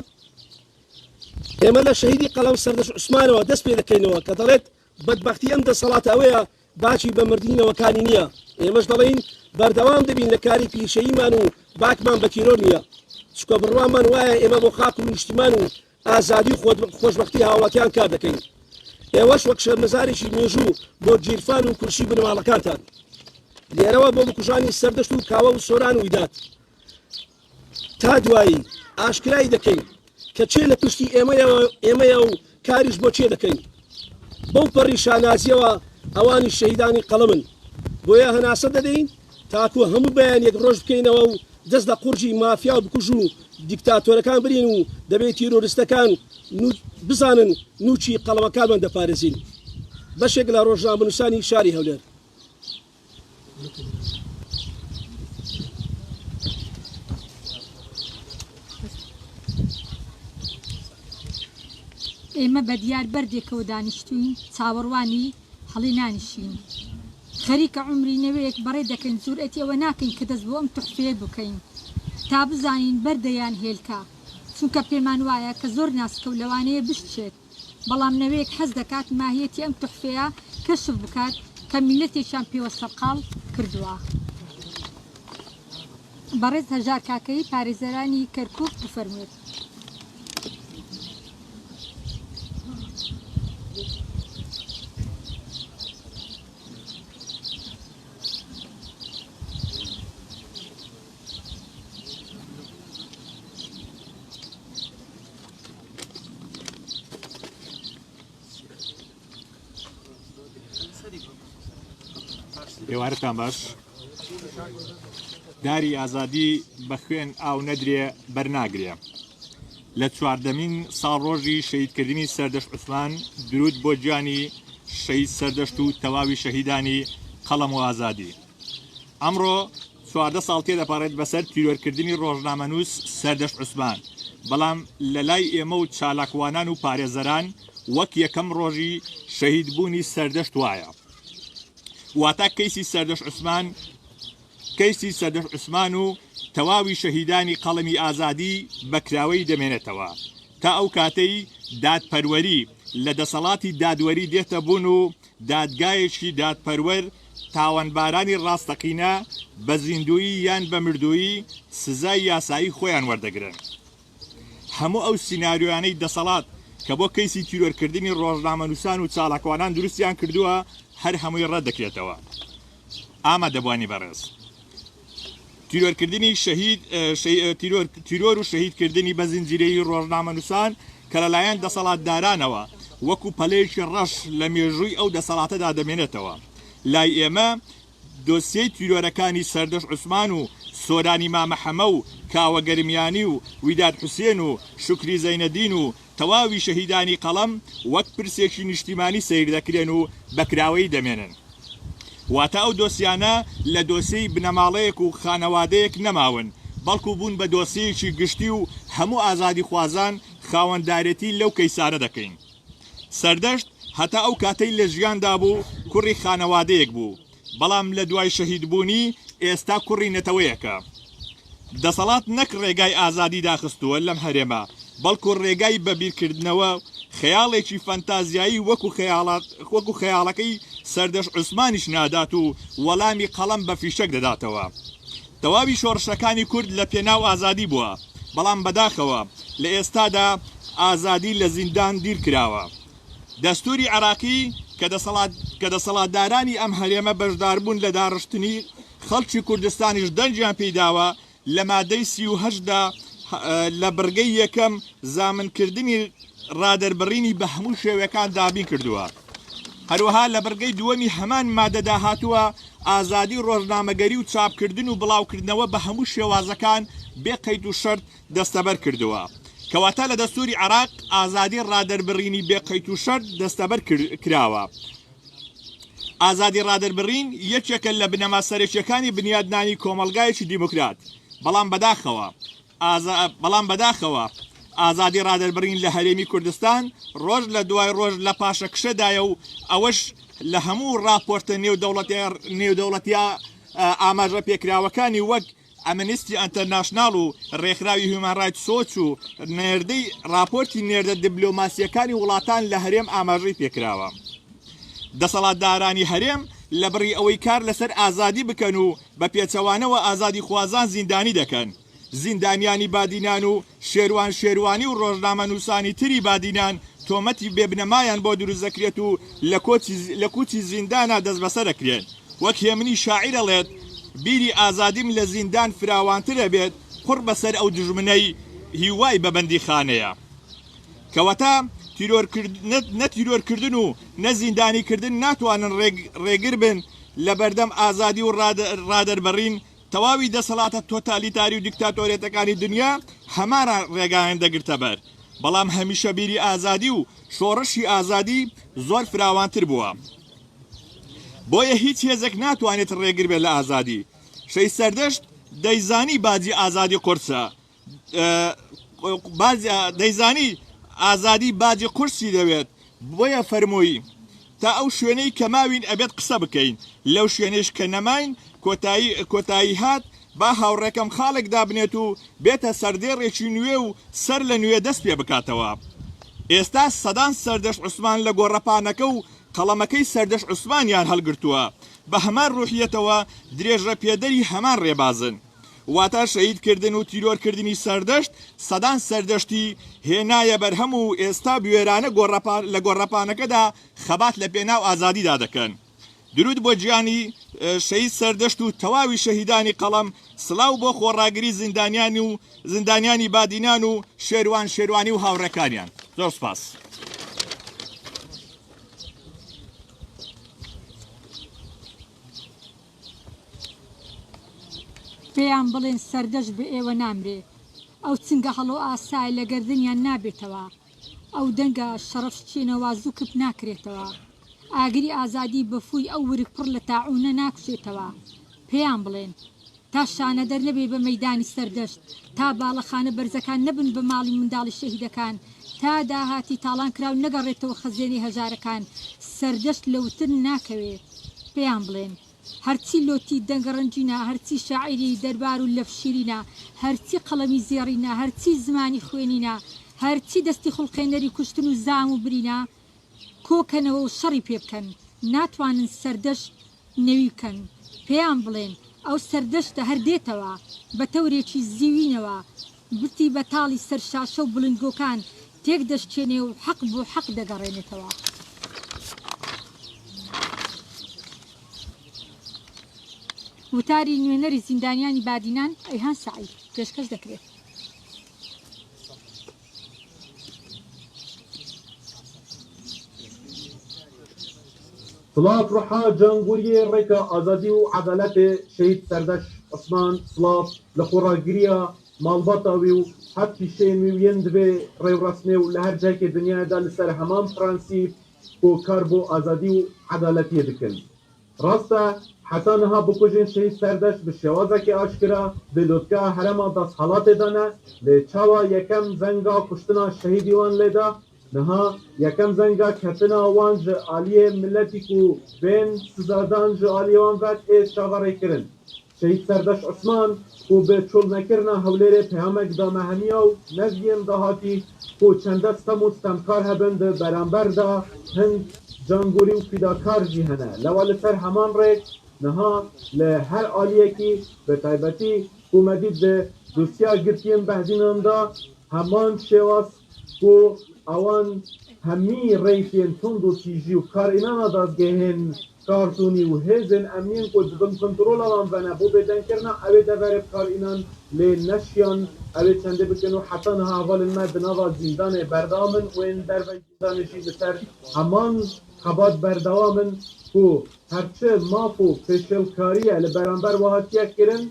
ئێمە لە شەهیدی قەڵەم سەردەشت عوسمانەوە دەست پێ دەکەینەوە کە دەڵێت بەدبەختی ئەم دەسەڵاتە ئەوەیە باکی بە مردنی نەوەکانی نییە، ئێمەش دەڵێین بەردەوام دەبین لە کاری پیشەییمان و باکمان بە تیرۆر نییە، چونکە بڕوامان وایە ئێمە بۆ خاک و نیشتیمان و ئازادی و خۆشبەختی هاوڵاتیان کار دەکەین. ئێوەش وەک شەرمەزارێکی مێژوو بۆ گیرفان و کورسی بنەماڵەکانتان. لێرەوە بۆ بکوژانی سەردەشت و کاوە و سۆران و ویداد تا دوایی ئاشکرای دەکەین کە کێ لە پشتی ئێمەیە و کاریش بۆ کێ دەکەین. بەو پەڕی شانازییەوە ئەوانیش شەهیدانی قەڵەمن. بۆیە هەناسە دەدەین تاکو هەموو بەیانیەک ڕۆژ بکەینەوە و دەست لە قوڕگی مافیا و بکوژ و دیکتاتۆرەکان برین و دەبێ تیرۆرستەکان بزانن نوکی قەڵەمەکانمان دەپارێزین. بەشێک لە ڕۆژنامەنووسانی شاری هەولێر. ئێمە بە دیار بەردێکەوە دانیشتووین چاوەڕوانی هەڵی نانیشین خەریکە عومری نەوەیەک بەڕێ دەکەین جورئەتی ئەوە ناکەین کە دەست بۆ ئەم توحفەیە بکەین تا بزانین بەردە یان هێلکە چونکە پێمان وایە کە زۆر ناسکە و لەوانەیە بشچێت بەڵام نەوەیەک حەز دەکات ماهیەتی ئەم توحفەیە کەشف بکات کە میللەتێکیان پێوە سەرقاڵ کردووە. بەڕێز هەژار کاکەیی پارێزەرانی کەرکوک بفەرموێت. ئێوارەتان باش داری ئازادی بە خوێن ئاو نەدرێ بەرناگرێ لە چواردەمین ساڵڕۆژی شەهیدکردنی سەردەشت عوسمان درود بۆ گیانی شەهید سەردەشت و تەواوی شەهیدانی قەڵەم و ئازادی ئەمڕۆ 14 ساڵ تێدەپەڕێت بەسەر تیرۆرکردنی ڕۆژنامەنووس سەردەشت عوسمان، بەڵام لەلای ئێمە و چالاکوانان و پارێزەران وەک یەکەم ڕۆژی شەهیدبوونی سەردەشت وایە. واتا کەیسی سەردەشت عوسمان کەیسی سەردەشت عوسمان و تەواوی شەهیدانی قەڵەمی ئازادی بە کراوەیی دەمێنێتەوە تا ئەو کاتەی دادپەروەری لە دەسەڵاتی دادوەری دێتە بوون و دادگایەکی دادپەروەر تاوانبارانی ڕاستەقینە بە زیندوویی یان بە مردوویی سزای یاسایی خۆیان وەردەگرن. هەموو ئەو سیناریۆیانەی دەسەڵات کە بۆ کەیسی تیرۆرکردنی ڕۆژنامەنووسان و چالاکوانان دروستیان کردووە هەر هەمووی ڕەت دەکرێتەوە. ئامادەبوانی بەڕێز. تیرۆرکردنی شەهید تیرۆر و شەهیدکردنی بە زنجیرەیی ڕۆژنامەنووسان کە لەلایەن دەسەڵاتدارانەوە وەکو پەلەیەکی ڕەش لە مێژووی ئەو دەسەڵاتەدا دەمێنێتەوە. لای ئێمە دۆسیەی تیرۆرەکانی سەردەشت عوسمان و سۆرانی مامە حەمە و کاوە گەرمیانی و ویداد حوسێن و شوکری زەینەدین و تەواوی شەهیدانی قەڵەم وەک پرسێکی نیشتیمانی سەیر دەکرێن و بە کراوەیی دەمێنن. واتە ئەو دۆسیانە لە دۆسیەی بنەماڵەیەک و خانەوادەیەک نەماون، بەڵکو بوون بە دۆسیەیەکی گشتی و هەموو ئازادیخوازان خاوەندارێتی لەو کەیسانە دەکەین. سەردەشت هەتا ئەو کاتەی لە ژیاندا بوو کوڕی خانەوادەیەک بوو، بەڵام لە دوای شەهیدبوونی ئێستا کوڕی نەتەوەیەکە. دەسەڵات نەک ڕێگای ئازادی داخستووە لەم هەرێمە، بەڵکو ڕێگای بە بیرکردنەوە خەیاڵێکی فەنتازیایی وەکو وەکو خەیاڵەکەی سەردەشت عوسمانیش نادات و وەڵامی قەڵەم بە فیشەک دەداتەوە. تەواوی شۆڕشەکانی کورد لە پێناو ئازادی بووە، بەڵام بەداخەوە لە ئێستادا ئازادی لە زیندان دیل کراوە. دەستوری عێراقی کە دەسەڵات کە دەسەڵاتدارانی ئەم هەرێمە بەشداربوون لە داڕشتنی، خەڵکی کوردستانیش دەنگیان پێی داوە، لە مادەی 38 دا لە بڕگەی یەکەم زامنکردنی ڕادەربڕینی بە هەموو شێوەکان دابین کردووە. هەروەها لە بڕگەی دووەمی هەمان مادەدا هاتووە، ئازادی ڕۆژنامەگەری و چاپکردن و بڵاوکردنەوە بە هەموو شێوازەکان بێ قەید و شەرت دەستەبەر کردووە. کەواتە لە دەستووری عێراق ئازادی ڕادەربڕینی بێ قەید و شەرت دەستەبەر کراوە. ئازادی ڕادەربڕین یەکێکە لە بنەما سەرەکییەکانی بنیادنانی کۆمەڵگایەکی دیموکرات، بەڵام بەداخەوە بەڵام بەداخەوە ئازادی ڕادەربڕین لە هەرێمی کوردستان ڕۆژ لە دوای ڕۆژ لە پاشەکشەدایە و ئەوەش لە هەموو ڕاپۆرتە نێودەوڵەتیە ئاماژە پێکراوەکانی وەک ئەمنستی ئەنتەرناشناڵ و ڕێکخراوی هیومان ڕایتس وۆچ و نێردەی ڕاپۆرتی نێردە دبلۆماسییەکانی وڵاتان لە هەرێم ئاماژەی پێکراوە. دەسەڵاتدارانی هەرێم لە بڕی ئەوەی کار لەسەر ئازادی بکەن و بە پێچەوانەوە ئازادیخوازان زیندانی دەکەن. زیندانیانی بادینان و شێروان شێروانی و ڕۆژنامەنووسانی تری بادینان تۆمەتی بێ بنەمایان بۆ دروست دەکرێت و لە کوچی زیندانا دەستبەسەر ئەکرێن. وەک هێمنی شاعیر ئەڵێت، بیری ئازادیم لە زیندان فراوانتر ئەبێت، قوڕ بەسەر ئەو دوژمنەی هیوای بە بەندیخانەیە. کەواتە نە تیرۆرکردن و نە زیندانیکردن ناتوانن ڕێگر بن لەبەردەم ئازادی و ڕادەربڕین، تەواوی دەسەڵاتە تۆتالیتاری و دیکتاتۆرێتەکانی دنیا هەمان ڕێگایان دەگرتە بەر، بەڵام هەمیشە بیری ئازادی و شۆڕشی ئازادی زۆر فراوانتر بووە. بۆیە هیچ هێزێک ناتوانێت ڕێگر بێت لە ئازادی. شەهید سەردەشت دەیزانی باجی ئازادی قورسە، دەیزانی ئازادی باجی قورسی دەوێت، بۆیە فەرمووی، تا ئەو شوێنەی کە ماوین ئەبێت قسە بکەین، لەو شوێنەیش کە نەماین کۆتایی کۆتایی هات، با هاوڕێکەم خاڵێک دابنێت و بێتە سەردێڕێکی نوێ و سەر لە نوێ دەست پێ بکاتەوە. ئێستا سەدان سەردەشت عوسمان لە گۆڕەپانەکە و قەڵەمەکەی سەردەشت عوسمانیان هەڵگرتووە، بە هەمان ڕوحیەتەوە درێژەپێدەری هەمان ڕێبازن. واتە شەهید کردن و تیرۆر کردنی سەردەشت سەدان سەردەشتی هێنایە بەرهەم و ئێستا بوێرانە لە گۆڕەپانەکەدا خەبات لە پێناو ئازادیدا دەکەن. درود بۆ گیانی شەهید سەردەشت و تەواوی شەهیدانی قەڵەم، سڵاو بۆ خۆڕاگری زیندانیان و زیندانیانی بادینان و شێروان شێروانی و هاوڕێکانیان. زۆر سپاس. پێیان بڵێن سەردەشت بە ئێوە نامرێ، ئەو چنگە هەڵۆ ئاسایە لە گەردنیان نابێتەوە، ئەو دەنگە شەڕەف شکێنە وا زوو کپ ناکرێتەوە، ئاگری ئازادی بە فووی ئەو ورگ پڕ لە تاعوونە ناکوژێتەوە. پێیان بڵێن تا شانەدەر نەبێ بە مەیدانی سەردەشت، تا باڵەخانە بەرزەکان نەبن بە ماڵی منداڵی شەهیدەکان، تا داهاتی تاڵان کراو نەگەڕێتەوە خەزێنەی هەژارەکان، سەردەشت لە وتن ناکەوێ. پێیان بڵێن. هەرچی لۆتی دەنگ ڕەنگینە، هەرچی شاعیری دەربار و لەف شیرینە، هەرچی قەڵەمی زێڕینە، هەرچی زمانی خوێنینە، هەرچی دەستی خوڵقێنەری کوشتن و زام و برینە، کۆ کەنەوە و شەڕی پێ بکەن، ناتوانن سەردەشت نەوی بکەن. پێیان بڵێن، ئەو سەردەشتە هەر دێتەوە، بە تەورێکی زیوینەوە، بتی بەتاڵی سەر شاشە و بڵندگۆکان تێک دەشکێنێ و حەق بۆ حەق دەگەڕێنێتەوە. وتاری نوێنەری زیندانیانی بادینان ئەیهان سەعید پێشکەش دەکرێت. سڵاف ڕوحا جانگوریێ ڕێکا ئازادی و عەدالەتێ شەهید سەردەش عوسمان سڵاف لە خۆڕاگرییا ماڵباتا وی و هەر پیشەیên وی و yên divê ڕێوڕەسمێ و لە هەر جایکێ دنیاێ دا li ser heman prensîp ku kar bo azadî û edaletiyê dikin. Rast e, heta niha bikujên Şehîd Serdeşt bi şêwazekê aşkira di lûtkeya herêma desthilatê de ne, lê çawa yekem zenga kuştina şehîdî wan lê da, niha yekem zenga ketina wan ji aliyê miletî ku bên sizadan ji aliyê wan ve tê çaverêkirin. Şehîd Serdeşt Osman ku bi çolnekirina Hewlêrê peyamek da me hemiya û neviyên dahatî ku çende stem û stemkar hebin di beramber de hind cangorî û fîdakar jî hene. Lewa li ser heman rêk niha li her aliyekî bi taybetî ku me dît di dosya girtiyên Behdînan de heman şêwaz ku ewan hemî rêkên tund û tîjî û karînana dazgehên kartonî û hêzên emniyên ku di bin kontrola wan ve ne bo bêdengkirina ewê deverê bi karînan lê neşiyan ewê çendê bikin û heta niha hevalên me di nava zîndanê berdewam in û ên derveyî zîndanê jî li ser heman xebat berdewam in ku her çi maf û pêşêlkarî ye li beramber we hatiye kirin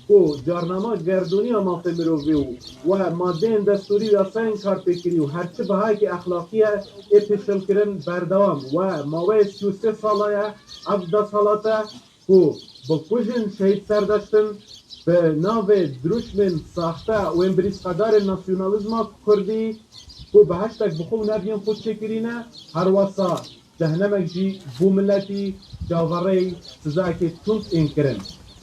ku carnama gerdûnî ya mafê mirovî û we madeyên destûrî û yasayên karpêkirî û her çi bihayekî exlaqî ye ê pêşêlkirin berdewam we maweyê 33 sala ye ev desthelat e ku bi kujên şehîd serdeştin bi navê dirûşmên saxte û ên birîsqedarên nasyonalizma kurdî ku biheştek bi xwe û neviyên xwe çêkirîne herwesa Cehnemek jî bo miletî çaverêy sizayekê tund ên kirin.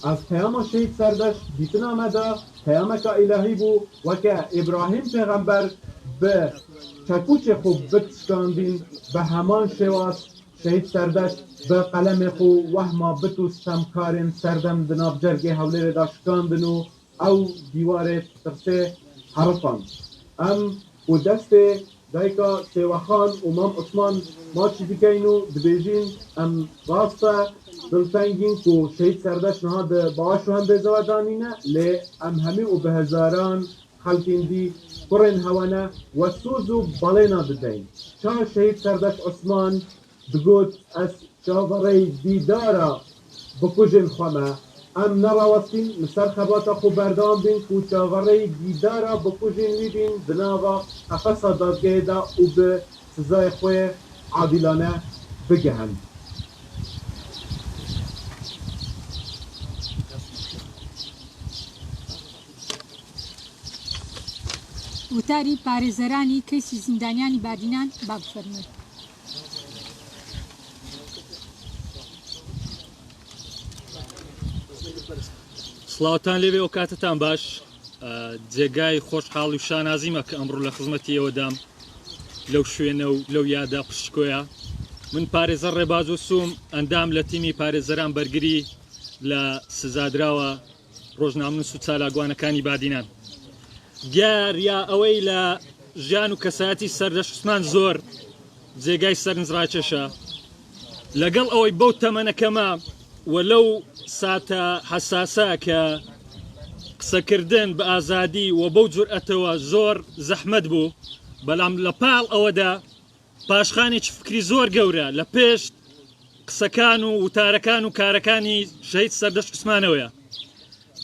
Ev peyama Şehîd Serdeşt dîtina me de peyameka îlahî bû weke Îbrahîm pêxember bi çekûçê xwe bitişkandîn bi heman şêwaz Şehîd Serdeşt bi qelemê xwe wehma bit û stemkarên serdem di nav cergê Hewlêrê de şikandin û ew dîwarê tirsê herifand. Em û destê. دایکا سێوەخان و مام عوسمان ماچی دکەین و دبێژین ئەم ڕاستە دڵتەنگین کو شەهید سەردەشت نها د باوەش و هەمبێزەوە دانینە لێ ئەم هەمی و بە هەزاران خەڵکین دی کوڕێن هەوەنە وە سۆز و بەڵێنا ددەین چا شەهید سەردەشت عوسمان دگوت ئەز چاڤەڕێی دیدارا بکوژێن خوەمە، ئەم نەڕاوەستین لسەر خەباتا خو بەردەوام بین کو چاڤەڕێی دیدارا بکوژێن وی بین دناڤا قەفەسا دادگەهێ دا ئو ب سزای خوەێ عادیلانە بگەهن. وتاری پارێزەرانی کەیسی زیندانیانی بادینان با بفەرموون. سڵاوتان لێبێ و کاتتان باش جێگای خۆشحاڵی و شانازیمە کە ئەمڕۆ لە خزمەتی ئێوەدام لەو شوێنە و لەو یادە پشکۆیە من پارێزەر ڕێباز و سوم ئەندام لە تیمی پارێزەران بەرگری لە سزادراوە ڕۆژنامنووس و چالاکوانەکانی بادینان دیار یا ئەوەی لە ژیان و کەسایەتی سەردەشت عوسمان زۆر جێگای سەرنجڕاکێشە لەگەڵ ئەوەی بەو تەمەنە کەمە و لەو ساتە حەساسە کە قسەکردن بە ئازادی و بەو جورئەتەوە زۆر زەحمەت بوو بەڵام لە پاڵ ئەوەدا پاشخانێکی فکری زۆر گەورە لە پشت قسەکان و وتارەکان و کارەکانی شەهید سەردەشت عوسمانەوەیە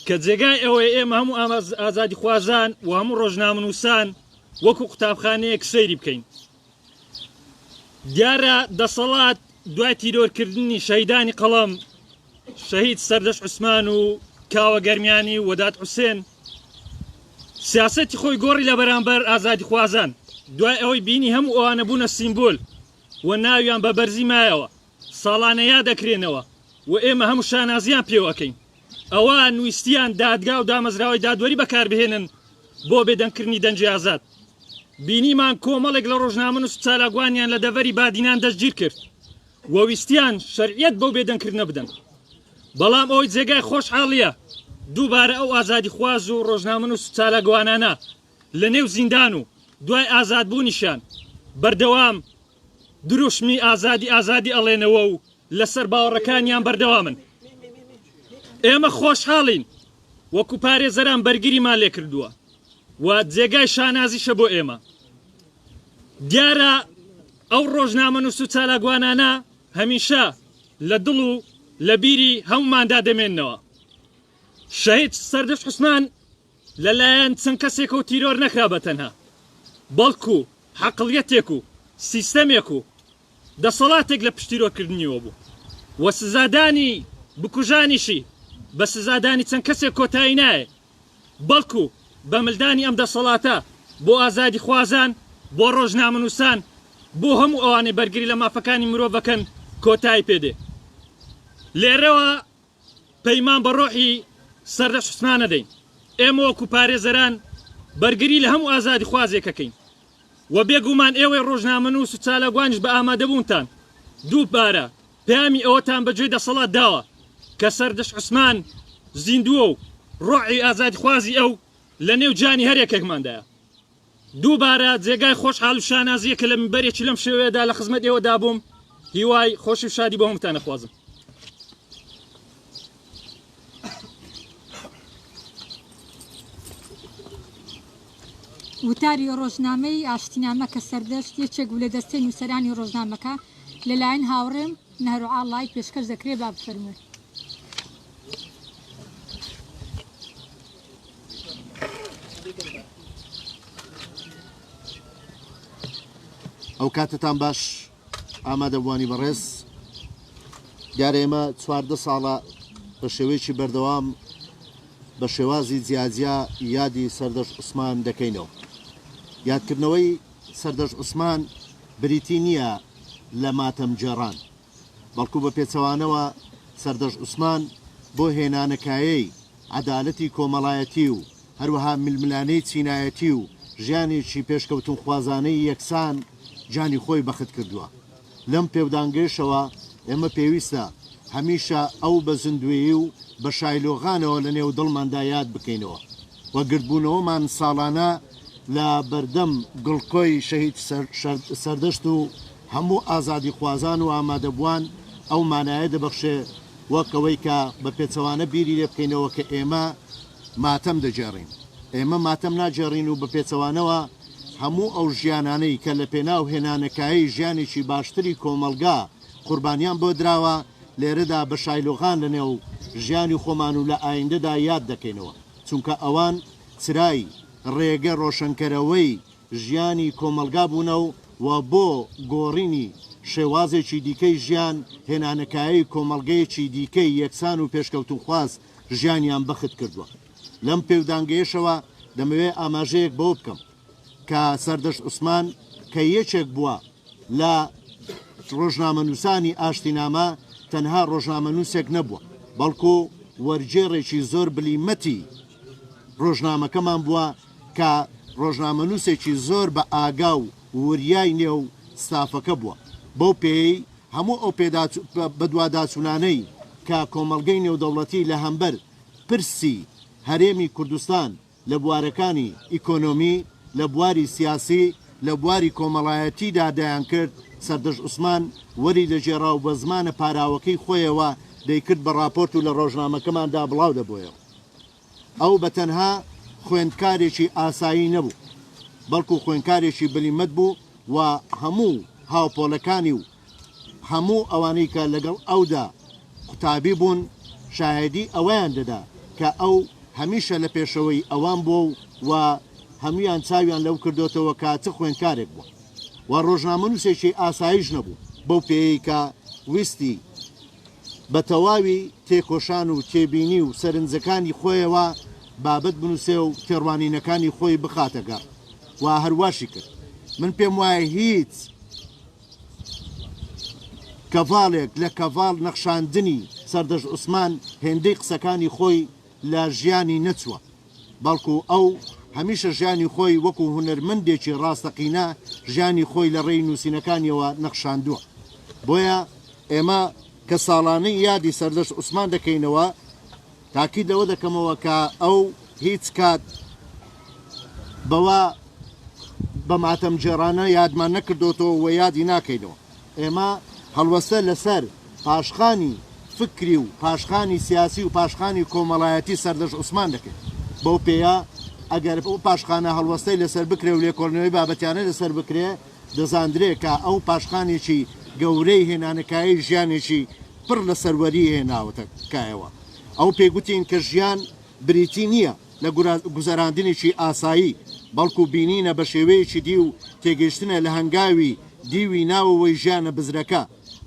کە جێگای ئەوەیە ئێمە هەموو ئازادیخوازان و هەموو ڕۆژنامەنووسان وەکو قوتابخانەیەک سەیری بکەین. دیارە دەسەڵات دوای تیرۆرکردنی شەهیدانی قەڵەم شەهید سەردەشت عوسمان و کاوە گەرمیانی و وەدات حوسێن سیاسەتی خۆی گۆڕی لە بەرامبەر ئازادیخوازان دوای ئەوەی بینی هەموو ئەوانە بوونە سیمبول و ناویان بە بەرزی مایەوە ساڵانە یادەکرێنەوە و ئێمە هەموو شانازیان پێوە ئەکەین ئەوان ویستیان دادگا و دامەزراوەی دادوەری بەکاربهێنن بۆ بێدەنگکردنی دەنگی ئازاد. بینیمان کۆمەڵێک لە ڕۆژنامەنووس و چالاکوانیان لە دەڤەری بادینان دەستگیر کرد و ویستیان شەرعیەت بەو بێدەنگکردنە بدەن. بەڵام ئەوەی جێگای خۆشحاڵییە دووبارە ئەو ئازادیخواز و ڕۆژنامەنووس و چالاکوانانە لە نێو زیندان و دوای ئازادبوونیشیان بەردەوام دروشمی ئازادی ئازادی ئەڵێنەوە و لەسەر باوەڕەکانیان بەردەوامن. ئێمە خۆشحاڵین وەکو پارێزەران بەرگریمان لێکردووە و جێگای شانازیشە بۆ ئێمە. دیارە ئەو ڕۆژنامەنووس و چالاکوانانە هەمیشە لە دڵ و لە بیری هەمووماندا دەمێننەوە. شەهید سەردەشت عوسمان لەلایەن چەند کەسێکەوە تیرۆر نەکرا بە تەنها، بەڵکو عەقڵیەتێک و سیستەمێک و دەسەڵاتێک لە پشت تیرۆرکردنیەوە بوو و سزادانی بکوژانیشی بە سزادانی چەند کەسێک کۆتایی نایێ، بەڵکو بە ملدانی ئەم دەسەڵاتە بۆ ئازادیخوازان، بۆ ڕۆژنامەنووسان، بۆ هەموو ئەوانەی بەرگری لە مافەکانی مرۆڤ ئەکەن کۆتایی پێدێ. لێرەوە پەیمان بە ڕۆحی سەردەشت عوسمان ئەدەین، ئێمە وەکو پارێزەران بەرگری لە هەموو ئازادیخوازێک ئەکەین و بێگومان ئێوەی ڕۆژنامەنووس و چالاکوانیش بە ئامادەبوونتان دووبارە پەیامی ئەوەتان بە گوێی دەسەڵات داوە کە سەردەشت عوسمان زیندووە و ڕۆحی ئازادیخوازی ئەو لە نێو گیانی هەر یەکێکماندایە. دووبارە جێگای خۆشحاڵی و شانازییە کە لە مینبەرێکی لەم شێوەیەدا لە خزمەت ئێوەدا بووم، هیوای خۆشی و شادی بۆ هەمووتان ئەخوازم. وتاری ڕۆژنامەی ئاشتینامە کە سەردەشت یەکێک بوو لە دەستەی نووسەرانی ڕۆژنامەکە، لەلایەن هاوڕێم نەهرۆ ئاڵڵای پێشکەش دەکرێ با بفەرموێ. ئەو کاتتان باش ئامادەبووانی بەڕێز دیارە ئێمە 14 ساڵە بە شێوەیەکی بەردەوام بە شێوازی جیاجیا یادی سەردەشت عوسمان دەکەینەوە یادکردنەوەی سەردەشت عوسمان بریتی نییە لە ماتەم گێڕان بەڵکو بە پێچەوانەوە سەردەشت عوسمان بۆ هێنانەکایەی عەدالەتی کۆمەڵایەتی و هەروەها ململانێی چینایەتی و ژیانێکی پێشکەوتنخوازانەی یەکسان گیانی خۆی بەخت کردووە. لەم پێودانگەیشەوە ئێمە پێویستە هەمیشە ئەو بە زیندوویی و بە شایلۆغانەوە لە نێو دڵماندا یاد بکەینەوە و گردبوونەوەمان ساڵانە. لە بەردەم گڵکۆی شەهید سەردەشت و هەموو ئازادیخوازان و ئامادەبووان ئەو مانایە دەبەخشێ وەک ئەوەی کە بە پێچەوانە بیری لێ بکەینەوە کە ئێمە ماتەم دەگێڕین. ئێمە ماتەم ناگێڕین و بە پێچەوانەوە هەموو ئەو ژیانانەی کە لە پێناو هێنانەکایەی ژیانێکی باشتری کۆمەڵگا قوربانیان بۆ دراوە لێرەدا بە شایلۆغان لە نێو ژیانی خۆمان و لە ئایندەدا یاد دەکەینەوە چونکە ئەوان چرای ڕێگە ڕۆشەنکەرەوەی ژیانی کۆمەڵگا بوونە و و بۆ گۆڕینی شێوازێکی دیکەی ژیان، هێنانەکایەی کۆمەڵگەیەکی دیکەی یەکسان و پێشکەوتنخواز ژیانیان بەخت کردووە. لەم پێودانگەیەشەوە دەمەوێ ئاماژەیەک بەوە بکەم کە سەردەشت عوسمان کە یەکێک بووە لە ڕۆژنامەنووسانی ئاشتینامە تەنها ڕۆژنامەنووسێک نەبووە بەڵکو وەرگێڕێکی زۆر بلیمەتی ڕۆژنامەکەمان بووە کە ڕۆژنامەنووسێکی زۆر بە ئاگا و وریای نێو ستافەکە بووە، بەو پێیەی هەموو ئەو بەدواداچوونانەی کە کۆمەڵگەی نێودەوڵەتی لە هەمبەر پرسی هەرێمی کوردستان لە بوارەکانی ئیکۆنۆمی، لە بواری سیاسی، لە بواری کۆمەڵایەتیدا دەیانکرد، سەردەشت عوسمان وەری دەگێڕا و بە زمانە پاراوەکەی خۆیەوە دەیکرد بە ڕاپۆرت و لە ڕۆژنامەکەماندا بڵاو دەبۆیەوە. ئەو بە تەنها خوێندکارێکی ئاسایی نەبوو، بەڵکو خوێندکارێکی بلیمەت بوو و هەموو هاوپۆلەکانی و هەموو ئەوانەی کە لەگەڵ ئەودا قوتابی بوون شایەدی ئەوەیان دەدا کە ئەو هەمیشە لە پێشەوەی ئەوان بووە و هەموویان چاویان لەو کردۆتەوە کە چ خوێندکارێک بووە و ڕۆژنامەنووسێکی ئاساییش نەبوو بەو پێیەی کە ویستی بە تەواوی تێکۆشان و تێبینی و سەرنجەکانی خۆیەوە بابەت بنووسێ و تێڕوانینەکانی خۆی بخاتە گەڕ و هەر واشی کرد. من پێم وایە هیچ کەڤاڵێک لە کەڤاڵ نەخشاندنی سەردەشت عوسمان هێندەی قسەکانی خۆی لە ژیانی نەچووە. بەڵکو ئەو هەمیشە ژیانی خۆی وەکو هونەرمەندێکی ڕاستەقینە ژیانی خۆی لە ڕێی نووسینەکانیەوە نەخشاندووە. بۆیە ئێمە کە ساڵانەی یادی سەردەشت عوسمان دەکەینەوە تاکید لەوە دەکەمەوە کە ئەو هیچ کات بەوە بە ماتەمگێڕانە یادمان نەکردۆتەوە و یادی ناکەینەوە. ئێمە هەڵوەستە لەسەر پاشخانی فکری و پاشخانی سیاسی و پاشخانی کۆمەڵایەتی سەردەشت عوسمان دەکەین. بەو پێیە ئەگەر ئەو پاشخانە هەڵوەستەی لەسەر بکرێ و لێکۆڵینەوەی بابەتیانە لەسەر بکرێ، دەزاندرێ کە ئەو پاشخانێکی گەورەی هێنانەکایەی ژیانێکی پڕ لە سەروەری هێناوەتە کایەوە. ئەو پێی گوتین کە ژیان بریتی نییە لە گوزەراندنێکی ئاسایی، بەڵکو بینینە بە شێوەیەکی دی و تێگەیشتنە لە هەنگاوی دیوی ناوەوەی ژیانە بزرەکە،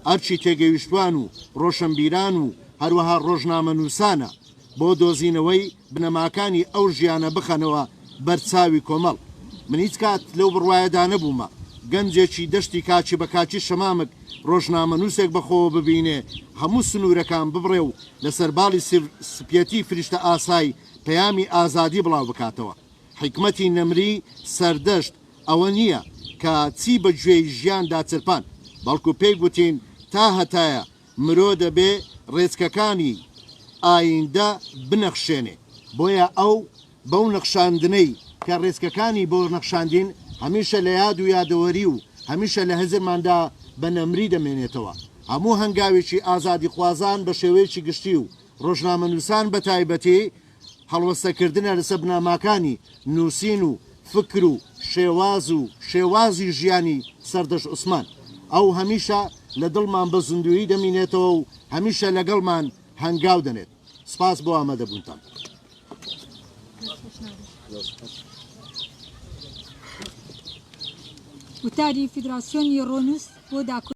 ئەرکی تێگەیشتوان و ڕۆشنبیران و هەروەها ڕۆژنامەنووسانە بۆ دۆزینەوەی بنەماکانی ئەو ژیانە بخەنەوە بەر چاوی کۆمەڵ. من هیچ کات لەو بڕوایەدا نەبوومە گەنجێکی دەشتی کاکی بە کاکی شەمامک ڕۆژنامەنووسێک بە خۆوە ببینێ هەموو سنوورەکان ببڕێ و لەسەر باڵی سپیەتی فریشتە ئاسای پەیامی ئازادی بڵاو بکاتەوە. حیکمەتی نەمری سەردەشت ئەوە نییە کە چی بە گوێی ژیاندا چرپاند، بەڵکو پێی گوتین تا هەتایە مرۆ دەبێ ڕێچکەکانی ئایندە بنەخشێنێ. بۆیە ئەو بەو نەخشاندنەی کە ڕێچکەکانی بۆ نەخشاندین، هەمیشە لە یاد و یادەوەری و هەمیشە لە هزرماندا بە نەمری دەمێنێتەوە. هەموو هەنگاوێکی ئازادیخوازان بە شێوەیەکی گشتی و ڕۆژنامەنووسان بە تایبەتی هەڵوەستەکردنە لەسەر بنەماکانی نووسین و فکر و شێواز و شێوازی ژیانی سەردەشت عوسمان. ئەو هەمیشە لە دڵمان بە زیندوویی دەمینێتەوە و هەمیشە لەگەڵمان هەنگاو دەنێت. سپاس بۆ ئامادەبوونتان. وتاری فیدراسیۆنی ڕۆنووس بۆ داکۆکی.